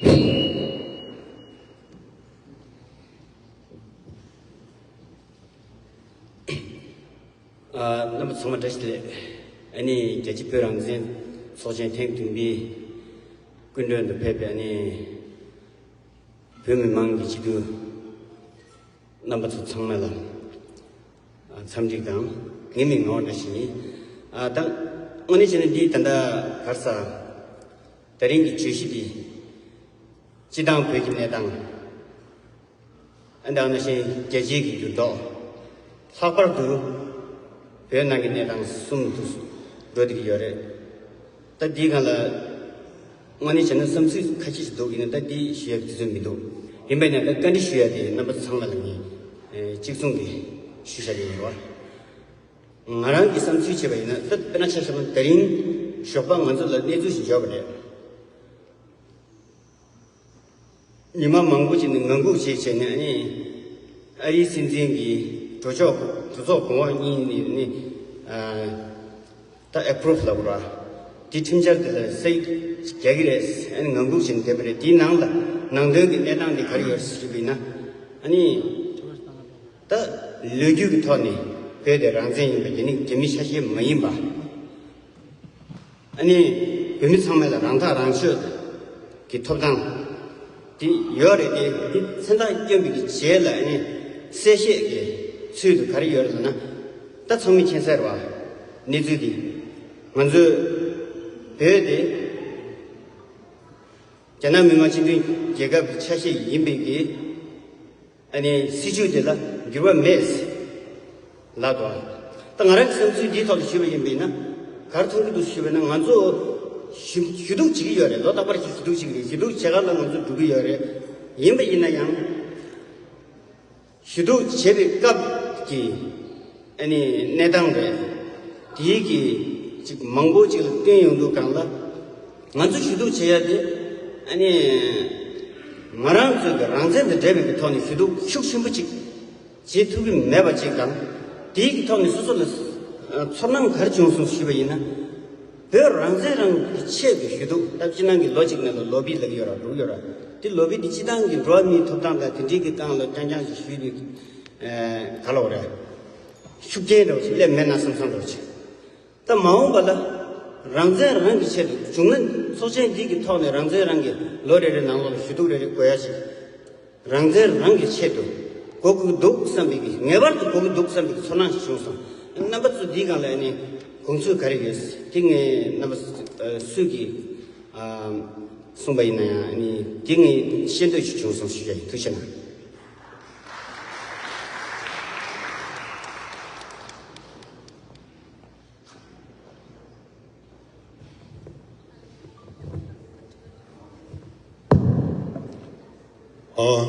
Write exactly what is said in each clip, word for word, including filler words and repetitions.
ཨ། རྣམ་པ་ཚང་མ་བཀྲ་ཤིས་བདེ་ལེགས། ཨ་ནི་རྒྱལ་སྤྱིའི་བོད་རང་བཙན་ཚོགས་ཆེན་ཐེངས་བདུན་པའི་སྐུ་མགྲོན་དུ་ཕེབས་པའི་ཨ་ནི་བོད་མི་མང་གི་སྤྱི་འཐུས་རྣམ་པ་ཚོ་ཚང་མ་ལ། ཨ། འཚམས་འདྲི་དང་ངའི་མིང་ངག་དབང་བཀྲ་ཤིས་ཡིན། ཨ། ད་དངོས་གནས་བྱས་ན་འདི་ད་ལྟ་ག་རེ་ཟེར། ད་རིང་གི་བརྗོད་གཞི་འདི་སྤྱི་བཏང་བོད་ཀྱི་གནས་སྟངས། ཨ། ད་ནང་བཞིན་རྒྱལ་སྤྱིའི་གི་འགྱུར་ལྡོག། ལྷག་པར་དུ་བོད་ནང་གི་གནས་སྟངས་གསུམ་དུ་འགྲོ་བསྡད་ཀྱི་ཡོད་རེད། ད་འདིའི་སྒང་ལ་དངོས་གནས་བྱས་ན་བསམ་ཚུལ་ཁ་ཤས་ཤིག་འདུག་ཡིན་ན་ད་འདི་ཞུ་ཡ་དུས་ཚོད་མི་འདུག་ཡིན་པས་ན་ད་བཀའ་འདྲི་ཞུ་ཡ་དེ་རྣམ་པ་ཚང་མ་ལ་ངས་ཨེ་གཅིག་མཚུངས་ཀྱིས་ཞུ་བཞག་གི་ཡིན་རོ། ང་རང་གི་བསམ་ཚུལ་བྱས་པ་ཡིན་ན་ད་དཔེར་ན་ཆ་བཞག་ན་ད་རིང་ཞོགས་པ་ང་ཚོ་ལ་གནས་ཚུལ་ཞིག་འབྱོར་བ་རེད། ཉི་མ་མང་པོ་ཅིག་ནས་ངང་སྒུག་བྱས་བྱས་ནས་ཨ་ནི་ཨ་རིའི་སྲིད་འཛིན་གྱིས་གྲོས་ཚོགས་གྲོས་ཚོགས་གོང་འོག་གཉིས་ནས་ནི་ཨ་ད་ཨེ་པུ་རུབ་ལབ་དགོས་ར། དེ་ཁྲིམས་འཆར་དེ་ལ་སའིན་རྒྱག་གི་རེད། ཨ་ནི་ངང་སྒུག་བྱས་ནས་བསྡད་པ་རེད། དེའི་ནང་ལ་ནང་དོན་གྱི་གནས་སྟངས་དེ་ག་རེ་ཡོད་ཟེར་ཞུས་པ་ཡིན་ན། ཨ་ནི་ད་ལོ་རྒྱུས་ཀྱི་ཐོག་ནས་བོད་དེ་རང་བཙན་ཡིན་པ་དེ་ནི་རྒྱ་མི་ཆ་ཤས་མ་ཡིན་པ། ཨ་ནི་བོད་མི་ཚང་མ་ལ་རང་ཐག་རང་གཅོད་ཀྱི་ཐོབ་ཐང་དེ་ཡོད་རེད་དེ། དེ་མཚན་རྟགས་བསྐྱོན་པའི་རྗེས་ལ་ཨ་ནི་གསལ་བཤད་ཀྱི་ཚུལ་དུ་ག་རེ་ཡོད་རེད་ཟེར་ན། ད་ཚང་མས་མཁྱེན་གསལ་རེད་བ། གནས་ཚུལ་དེ་ང་ཚོའི་བོད་དེ་རྒྱ་ནག་མི་དམངས་སྤྱི་མཐུན་རྒྱལ་ཁབ་ཀྱི་ཆ་ཤས་ཡིན་པའི་གི་ཨ་ནི་སྲིད་བྱུས་དེ་ལ་འགྱུར་བ་མེད་ལབ་འདུག་ད་ང་རང་གི་བསམ་ཚུལ་འདིའི་ཐོག་ལ་ཞུས་པ་ཡིན་པས་ན་ག་རེ་མཐོང་གི་འདུག་ཞུས་པ་ན། ང་ཚོ་ཞུ་ཞུ་གཏུག་བྱེད་ཀྱི་ཡོད་རེད། ལོ་རྟག་པར་ཞུ་གཏུག་བྱེད་ཀྱི་རེད། ཞུ་གཏུག་བྱེད་ག་ལ་ང་ཚོ་འགྲོ་གི་ཡོད་རེད། ཡིན་པ་ཡིན་ན་ཡང་། ཞུ་གཏུག་བྱེད་པའི་སྐབས་ཀྱི་ཨ་ནི་གནས་སྟངས་རེད། དེའི་གི་ཅིག་མང་པོ་ཅིག་ལ་བསྟུན་ཡོང་དུས་སྒང་ལ། ང་ཚོ་ཞུ་གཏུག་བྱེད་ཡ་དེ་ཨ་ནི་ང་རང་ཚོའི་གི་རང་བཙན་དང་འབྲེལ་བའི་གི་ཐོག་ནས་ཞུ་གཏུག་ཤུགས་ཆེན་པོ་ཅིག་བྱེད་ཐུབ་ཀྱི་མེད་པ་ཅིག་དང་། དེའི་གི་ཐོག་ནས་སོ་སོ་ལ་ཚོར་སྣང་ག་རེ་བྱུང་སོང་ཞུས་པ་ཡིན་ན། བོད་རང་བཙན་རང་གི་ཆེད་དུ་ཞུ་གཏུག་ད་སྤྱི་ནང་གི་ལོ་གཅིག་ནང་ལ་ལོ་བི་ལབ་ཀྱི་ཡོད་ར། འགྲོ་གི་ཡོད་ར། དེ་ལོ་བི་དེ་སྤྱི་བཏང་གི་འགྲོ་བ་མིའི་ཐོབ་ཐང་དང་དེ་འདྲའི་གི་སྒང་ལ་རྐྱང་རྐྱང་ཞིག་ཞུས་པའི་ག་ལ་བ་རེད། ཤུགས་རྐྱེན་འདྲ་བོ་ཞིག་སླེབས་མེད་ན་བསམ་བསམ་འདྲ་བོ་ཞིག་ད་མ་འོངས་པ་ལ་རང་བཙན་རང་གི་ཆེད་དུ་བྱུང་ན། ཚོགས་ཆེན་འདི་གི་ཐོག་ནས་རང་བཙན་རང་གི་ལོ་རེ་རེ་ནང་ལོགས་ལ་ཞུ་གཏུག་རེ་རེ་དགོས་ཡ་ཞིག་རང་བཙན་རང་གི་ཆེད་དུ་དགོས་ཀྱི་འདུག་བསམ་པའི་གི། ངེས་པར་དུ་དགོས་ཀྱི་འདུག་བསམ་པའི་གི་ཚོར་སྣང་ཞིག་བྱུང་སོང་། རྣམ་པ་ཚོ་འདིའི་སྒང་ལ་ཨ་ནི་དགོངས་ཚུལ་ག་རེ་ཡོད། དེ་ངས་རྣམ་པ་སུ་གིས་གསུངས་པ་ཡིན་ན་ཡང་ཨ་ནི་དེ་ངས་ཤེས་འདོད་ཞིག་བྱུང་སོང་ཞུ་ཡ་ཡིན། ཐུགས་རྗེ་གནང་། ཨ།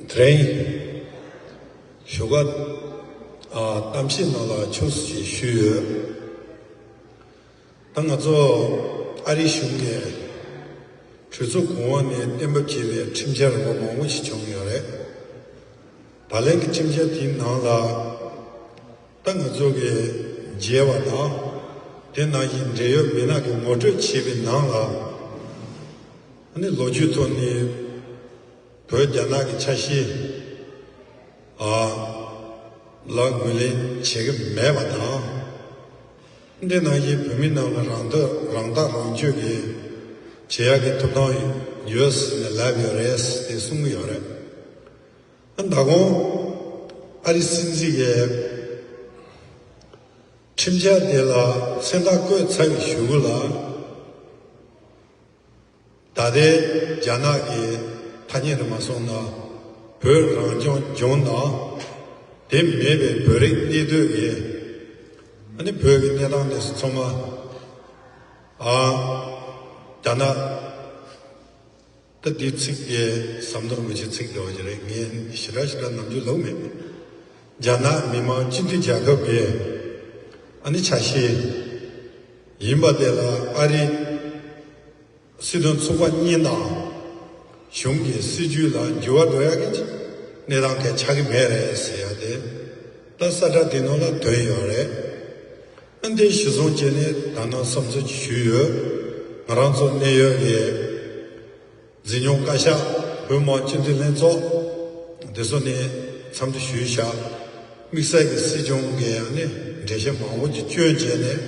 དེ་རིང་ཞོགས་ཀ་ཨ་གཏམ་བཤད་ནང་ལ་ཆུང་ཙམ་ཞིག་ཞུས་ཡོད། ད་ང་ཚོ་ཨ་རིའི་གཞུང་གིས་གྲོས་ཚོགས་གོང་འོག་ནས་གཏན་འབེབས་བྱས་པའི་ཁྲིམས་འཆར་མང་པོ་ཞིག་བྱུང་ཡོད་རེད། ད་ལན་གྱི་ཁྲིམས་འཆར་དེའི་ནང་ལ་ད་ང་ཚོ་གི་མཇལ་བ་དང་། དེ་ནང་བཞིན་འབྲེལ་ཡོད་མི་སྣ་གིས་ངོ་སྤྲོད་བྱས་པའི་ནང་ལ། ཨ་ནི་ལོ་རྒྱུས་ཐོག་ནས་བོད་རྒྱ་ནག་གི་ཆ་ཤས་ཨ་ལ་ངོས་ལེན་བྱེད་ཀྱི་མེད་པ་དང་། འདི་ནང་བཞིན་བོད་མི་རྣམས་ལ་རང་ཐག་རང་ཐག་རང་གཅོད་ཀྱི་བྱེད་ཡག་གི་ཐོབ་ཐང་ཡོད་ཟེར་ནས་ལབ་ཡོད་རེད་ཟེར་ཏེ་གསུང་གི་ཡོད་རེད། ད་དགོང་ཨ་རི་སྲིད་འཛིན་གྱིས་ཁྲིམས་འཆར་དེ་ལ་མཚན་རྟགས་བཀོད་ཚར་བའི་གཞུག་གུ་ལ། ད་ལྟའི་རྒྱ་ནག་གི་ཐ་སྙད་དུ་མ་སོང་ན་བོད་རང་སྐྱོང་ལྗོངས་དང་། དེ་མེད་པའི་བོད་རིགས་གནས་སྡོད་ཀྱི་ཨ་ནི་བོད་ཀྱི་གནས་སྟངས་དེ་ཚོ་ཚང་མ་ཨ་རྒྱ་ནག་ད་འདི་ཚིག་དེ་ཟམ་གདོང་རིན་པོ་ཆེའི་ཚིག་འདྲ་བོ་ཞིག་རེད། ངས་ཞེ་དྲག་ཞེ་དྲག་ནམ་རྒྱུན་ལབ་མེད། རྒྱ་ནག་མི་དམངས་སྤྱི་མཐུན་རྒྱལ་ཁབ་ཀྱི་ཨ་ནི་ཆ་ཤས་ཡིན་པ་དེ་ལ་ཨ་རི་སྲིད་དོན་ཚོགས་པ་གཉིས་དང་གཞུང་གི་སྲིད་བྱུས་ལ་འགྱུར་བ་འགྲོ་ཡག་གི་གནས་སྟངས་གལ་ཆགས་ཀྱི་མེད་རེད་ཟེར་ཡག་དེ་ད་ས་ཁྲ་དེ་ནང་ལ་དོན་ཡོད་རེད། ཨ་འདི་གཞི་བཟུང་བྱས་ནས་ད་ནང་བསམ་ཚུལ་ཞུས་ཡོད། ང་རང་ཚོ་གནད་ཡོད་ཀྱི་འཛིན་སྐྱོང་བཀའ་ཤག་བོད་མི་མང་སྤྱི་འཐུས་ལྷན་ཚོགས་འདི་ཚོ་ནས་འཚམས་འདྲི་ཞུས་བཞག་དམིགས་བསལ་གྱི་སྲིད་སྐྱོང་གིས་ཨ་ནི་འགྲེལ་བཤད་མང་པོ་ཅིག་བསྐྱོན་བྱས་ནས་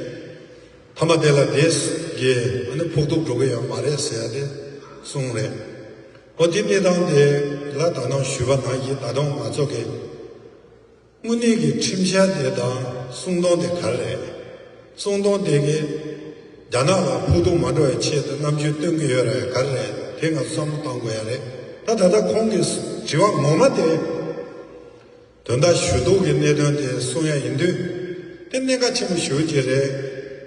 མཐའ་མ་དེ་ལ་དེ་གིས་ཨ་ནི་ཕོག་ཐུག་འགྲོ་གི་ཡོད་མ་རེད་ཟེར་ཡ་དེ་གསུངས་རེད། འོ་དེ་གནས་སྟངས་དེ་ལ་ད་ནང་ཞུས་པ་ནང་བཞིན་ད་དུང་ང་ཚོ་གི་དངོས་གནས་ཀྱི་ཁྲིམས་འཆར་དེ་དང་གསུང་དོན་དེ་ག་རེ་རེད། གསུང་དོན་དེ་གིས་རྒྱ་ནག་ལ་ཕོག་ཐུག་མ་འགྲོ་བའི་ཆེད་དུ་རྣམ་འགྱུར་སྟོན་གྱི་ཡོད་རེད་ག་རེ་རེད། དེ་ང་ཚོ་བསམ་བློ་གཏོང་དགོས་ཡ་རེད། ད་ད་ལྟ་ཁོང་གི་དྲི་བ་ངོ་མ་དེ་དོན་དག་ཞུ་གཏུག་གི་གནད་དོན་དེ་གསུང་ཡ་ཡིན་དུས་དེ་གནད་འགག་ཆེན་པོ་ཞེ་པོ་ཅིག་རེད།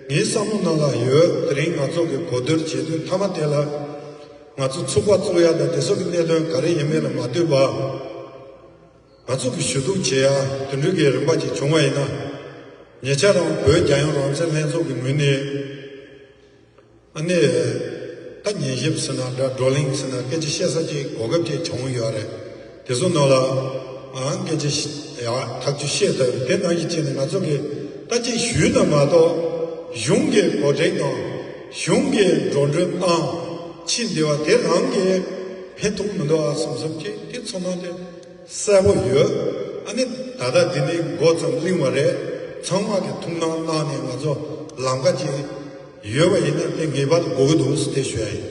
ངའི་བསམ་བློ་ནང་ལ་ཡོད། དེ་རིང་ང་ཚོ་གི་གོ་བསྡུར་བྱེད་དུས་མཐའ་མ་དེ་ལ་ང་ཚོ་ཚུགས་པ་བཙུགས་ཡ་དང་དེ་ཚོ་གི་གནད་དོན་ག་རེ་ཡིན་མིན་ལ་མ་ལྟོས་པ། ང་ཚོ་གི་ཞུ་གཏུག་བྱེད་ཡ་དེ་འདྲ་གི་རིམ་པ་ཅིག་བྱུང་བ་ཡིན་ན། ཉེ་ཆར་རང་བོད་རྒྱལ་ཡོངས་རང་བཙན་ལྷན་ཚོགས་ཀྱི་ངོས་ནས་ཨ་ནི་ད་ཉན་ཞིབ་ཟེར་ན་འདྲ་བགྲོ་གླེང་ཟེར་ན་སྐད་ཆ་བཤད་ས་ཅིག་གོ་སྐབས་ཅིག་བྱུང་ཡོད་རེད། དེ་ཚོ་ནང་ལ་ཨང་སྐད་ཆ་ཤ་ཡ་ཐག་གཅོད་བཤད་ཐུབ་དེ་ནང་བཞིན་བྱས་ནས་ང་ཚོ་གི་ད་ཅིག་ཞུས་ན་མ་གཏོགས་གཞུང་གི་གོ་སྒྲིག་དང་གཞུང་གི་འགྲོ་གྲོན་དང་ཕྱིན་བདེ་བ་དེ་རང་གི་ཕན་ཐོགས་མི་འདུག་ཨ་བསམ་བསམ་ཅིག་དེ་ཚོ་ནང་དེ། གསལ་པོ་ཡོད། ཨ་ནི་ད་ལྟ་འདི་ནས་འགོ་ཙམ་གླེང་བ་རེད། ཚང་མ་གི་ཐུགས་སྣང་གནང་ནས་ང་ཚོ་ལམ་ཁ་ཅིག་ཡོད་པ་ཡིན་ན་དེ་ངེས་པར་དུ་དགོས་ཀྱི་འདུག་ཟེར་དེ་ཞུ་ཡ་ཡིན།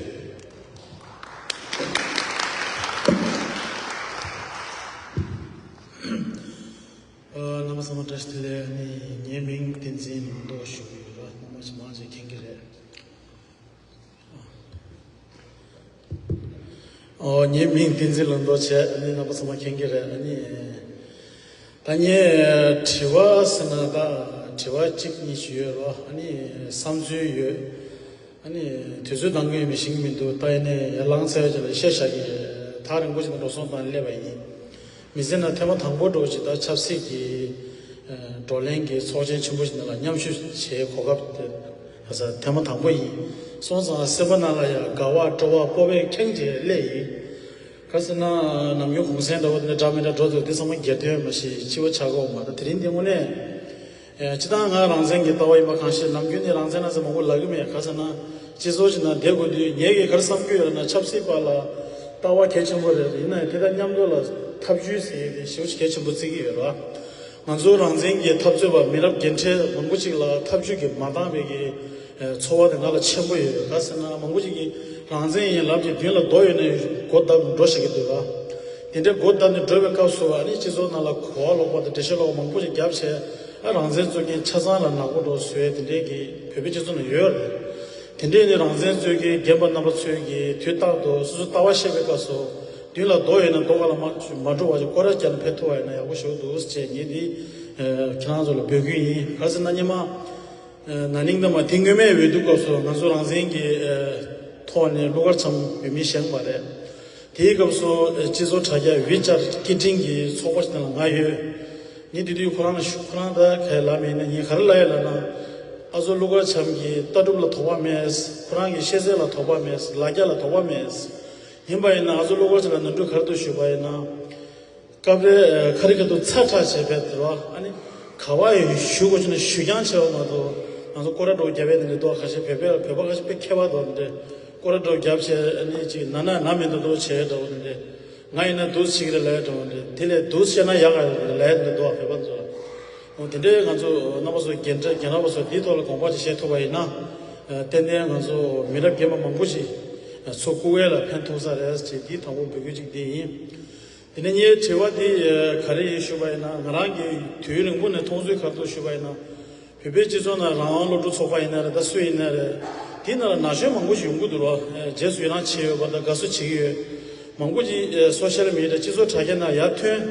ཨ། རྣམ་པ་ཚང་མ་བཀྲ་ཤིས་བདེ་ལེགས། ཨ་ནི་ངའི་མིང་བསྟན་འཛིན་ལུང་རྟོགས་ཞུ་གི་ཡོད་ར། རྣམ་པ་ཚང་མ་ཞིག་མཁྱེན་གྱི་རེད། ཨོ། ངའི་མིང་བསྟན་འཛིན་ལུང་རྟོགས་བྱས། ཨ་ནི་རྣམ་པ་ཚང་མ་མཁྱེན་གྱི་རེད། ཨ་ནི་ད་ངས་དྲི་བ་ཟེར་ན་ད་དྲི་བ་གཅིག་གཉིས་ཤིག་ཡོད་རོ། ཨ་ནི་བསམ་ཚུལ་ཡོད། ཨ་ནི་དུས་ཚོད་འདང་གི་ཡོད་མེད་ཤེས་ཀྱི་མི་འདུག་ད་ཡིན་ནའི་ཡར་ལངས་ཚར་བའི་རྗེས་ལ་བཤད་བཞག་གི། ཐག་རིང་པོ་ཞིག་ནས་འགྲོ་སོང་བཏང་སླེབས་པ་ཡིན། མི་ཚེ་ནང་ཐེངས་མ་དང་པོ་འདྲ་བོ་ཅིག་ད་ཆབ་སྲིད་ཀྱི་བགྲོ་གླེང་གི་ཚོགས་ཆེན་ཆེན་པོ་ཞིག་ནང་ལ་མཉམ་ཞུགས་བྱེད་གོ་སྐབས་དེ་ཡོད་ས་ཐེངས་མ་དང་པོ་ཡིན། སོང་ཙང་སེམས་པ་ནང་ལ་ཡང་དགའ་བ་སྤྲོ་བ་སྤོབས་པའི་ཁེངས་བྱས་སླེབས་ཡིན། ག་ཟེར་ན་ནམ་རྒྱུན་གུང་སེང་འདྲ་བོ་དེ་འདྲ་འདྲ་མི་འདྲ་འགྲོ་འདུག་འདི་ཚང་མ་སྒེར་དོན་མ་གཞི་སྤྱི་བ་ཆགས་ཀྱི་ཡོད་མ་རེད། དེ་རིང་འདི་དངོས་གནས། ཨེ། སྤྱིར་བཏང་ང་རང་བཙན་གྱི་ལྟ་བ་ཡིན་པ་གང་ཤེས། ནམ་རྒྱུན་ནས་རང་བཙན་ལ་ཟེར་མང་པོ་ལབ་ཀྱི་མེད། ག་ཟེར་ན། སྤྱི་ཚོགས་ཤིག་ནང་བསྡད་དགོས་དུས་ངས་ཀྱིས་ག་རེ་བསམ་གྱི་ཡོད་ལབ་ན། ཆབ་སྲིད་པ་ལ་ལྟ་བ་གལ་ཆེན་པོ་རེད། ཡིན་ན་ཡང་དེ་དང་མཉམ་དུ་ལ་ཐབས་ཇུས་ཟེར་ཡས་དེ་ཞེ་པོ་ཅིག་གལ་ཆེན་པོ་བརྩི་གི་ཡོད་རེད་བ། ང་ཚོ་རང་བཙན་གྱི་འཐབ་རྩོད་པ་མི་རབས་རྒན་གྲས་མང་པོ་ཅིག་ལ་ཐབས་ཇུས་ཀྱི་མ་འདང་བའི་གི་ཚོར་བ་དེ་ང་ལ་ཆེན་པོ་ཡོད། ག་ཟེར་ན་མང་པོ་ཅིག་གིས་རང་བཙན་ཡིན་ལབ་ཀྱི་མདུན་ལ་རྡོ་ཡོད་ན་སྒོ་བརྡབ་འགྲོ་བཞག་གི་འདུག་ར། དེ་འདྲའི་སྒོ་བརྡབ་ནས་འགྲོ་བའི་སྐབས་སུ་ཨ་ནི་སྤྱི་ཚོགས་ནང་ལ་གོ་བ་ལོག་པ་དང་འགྲེལ་བཤད་ལོག་པ་མང་པོ་ཞིག་བརྒྱབ་བྱས། ཨ། རང་བཙན་རྩོད་མཁན་ཆ་ཚང་ལ་ནག་པོ་འགྲོ་བཟོས། དེ་འདྲའི་གི་བོད་པའི་སྤྱི་ཚོགས་ནང་ཡོད་རེད། དེ་འདྲའི་ནི་རང་བཙན་རྩོད་མཁན་རྒན་པ་རྣམ་པ་ཚོས་ཀྱིས་དུས་རྟག་ཏུ་སོ་སོའི་ལྟ་བ་བཤད་པའི་སྐབས་སུ་མདུན་ལ་རྡོ་ཡོད་ན་རྡོ་སྒང་ལ་མ་མ་འགྲོ་བ་ཞིག་སྐོར་ར་བརྒྱབ་ནས་ཕེབས་ཐུབ་པ་ཡིན་ན་ཡག་པོ་ཞེ་པོ་འདུག་ཅེས་ངས་འདི་ཁྱེད་རང་ཚོ་ལ་འབོད་སྐུལ་ཡིན། ག་ཟེར་ན་སྔོན་མ། ན་ནིང་དང་མ་དེ་སྔོན་མའི་འོས་བསྡུ་སྐབས་སུ་ང་ཚོ་རང་བཙན་གྱི་ཐོག་ནས་གླུ་གར་འཆམ་འོས་མི་བཞེངས་པ་རེད། དེའི་སྐབས་སུ་སྤྱི་ཚོགས་དྲ་རྒྱ་ཝི་ཅར་སྐད་འཕྲིན་གྱི་ཚོགས་པ་ཞིག་ནང་ལ་ང་ཡོད། ངས་དེ་དུས་ཁོ་རང་ལ་ཞུ། ཁོ་རང་ད་ག་རེ་ལབ་མེད་ན། ངས་ག་རེ་ལབ་ཡོད་ལབ་ན། ཨ་ཚོ་གླུ་གར་འཆམ་གྱིས་ལྟ་གྲུབ་ལ་དོགས་པ་མེད། ཁོ་རང་གི་ཤེས་ཚད་ལ་དོགས་པ་མེད། ལ་རྒྱ་ལ་དོགས་པ་མེད། ཡིན་པ་ཡིན་ན་ཨ་ཚོ་གླུ་གར་འཆམ་ལ་ནོར་འཁྲུལ་ག་རེ་འདུག་ཞུས་པ་ཡིན་ན། སྐབས་རེ་ཁ་རི་ཁ་ཐུག་ཚ་དྲགས་བྱས་པས་དེ་རོ། ཨ་ནི་ག་བ་ཡི་ཞུ་དགོས་བྱུང་ན་ཞུ་རྐྱང་བྱས་པ་མ་གཏོགས། ང་ཚོ་སྐོར་ར་འདྲ་བོ་རྒྱབ་ཡས་དེ་འདྲ་འདུག་ཁ་ཤས་བོད་པ་བོད་པ་ཁ་ཤས་དཔེ་མཁས་པ་འདུག་དེ་འདྲ་སྐོར་ར་འདྲ་བོ་རྒྱབ་བྱས། ཨ་ནི་ཅིག་ན་ན་ན་མི་འདུག་འདུག་བྱས་འདྲ་བོ་དེ་འདྲ། ང་ཡིན་ན་འདུག་བྱེད་ཀྱི་རེད་ལབ་ཡས་འདྲ་བོ་དེ་འདྲ། དེ་ལས་འདུག་བཤད་ན་ཡག་ག་ལབ་ཡས་འདྲ་བོ་འདུག་བོད་པ་ཚོ་ལ། འོ་དེ་འདྲའི་ང་ཚོ་རྣམ་པ་ཚོ་རྒན་གྲས་རྒན་རབས་པ་ཚོ་འདིའི་ཐོག་ལ་དགོངས་པ་ཅིག་བཞེས་ཐུབ་པ་ཡིན་ན། ཨ། ཏན་ཏན་ང་ཚོ་མི་རབས་རྒན་པ་མང་པོ་ཞིག་ཚོ་བཀུག་ཡས་ལ་ཕན་ཐོགས་ས་རེད་ཅེས་འདིའི་དང་པོ་འབོད་སྐུལ་ཅིག་འདི་ཡིན། དེ་ནས་ངའི་དྲི་བ་འདི་ག་རེ་ཡིན་ཞུས་པ་ཡིན་ན། ང་རང་གིས་དུས་རིང་པོ་ནས་མཐོང་ཚུལ་ག་རེ་འདུག་ཞུས་པ་ཡིན་ན། བོད་པའི་སྤྱི་ཚོགས་ནང་རང་དབང་སློབ་ཕྲུག་ཚོགས་པ་ཡིན་ན་རེད། ད་སུ་ཡིན་ན་རེད། དེའི་ནང་ལ་ན་གཞོན་མང་པོ་ཞིག་ཡོང་གི་འདུག་རོ། རྗེས་སུ་ཡི་རང་བྱེད་ཡོད་པ་དང་དགའ་བསུ་བྱེད་ཀྱི་ཡོད། མང་པོ་ཅིག་སོ་ཤལ་མི་ཌི་ཡ་སྤྱི་ཚོགས་དྲ་རྒྱ་ནང་ཡར་ཐོན།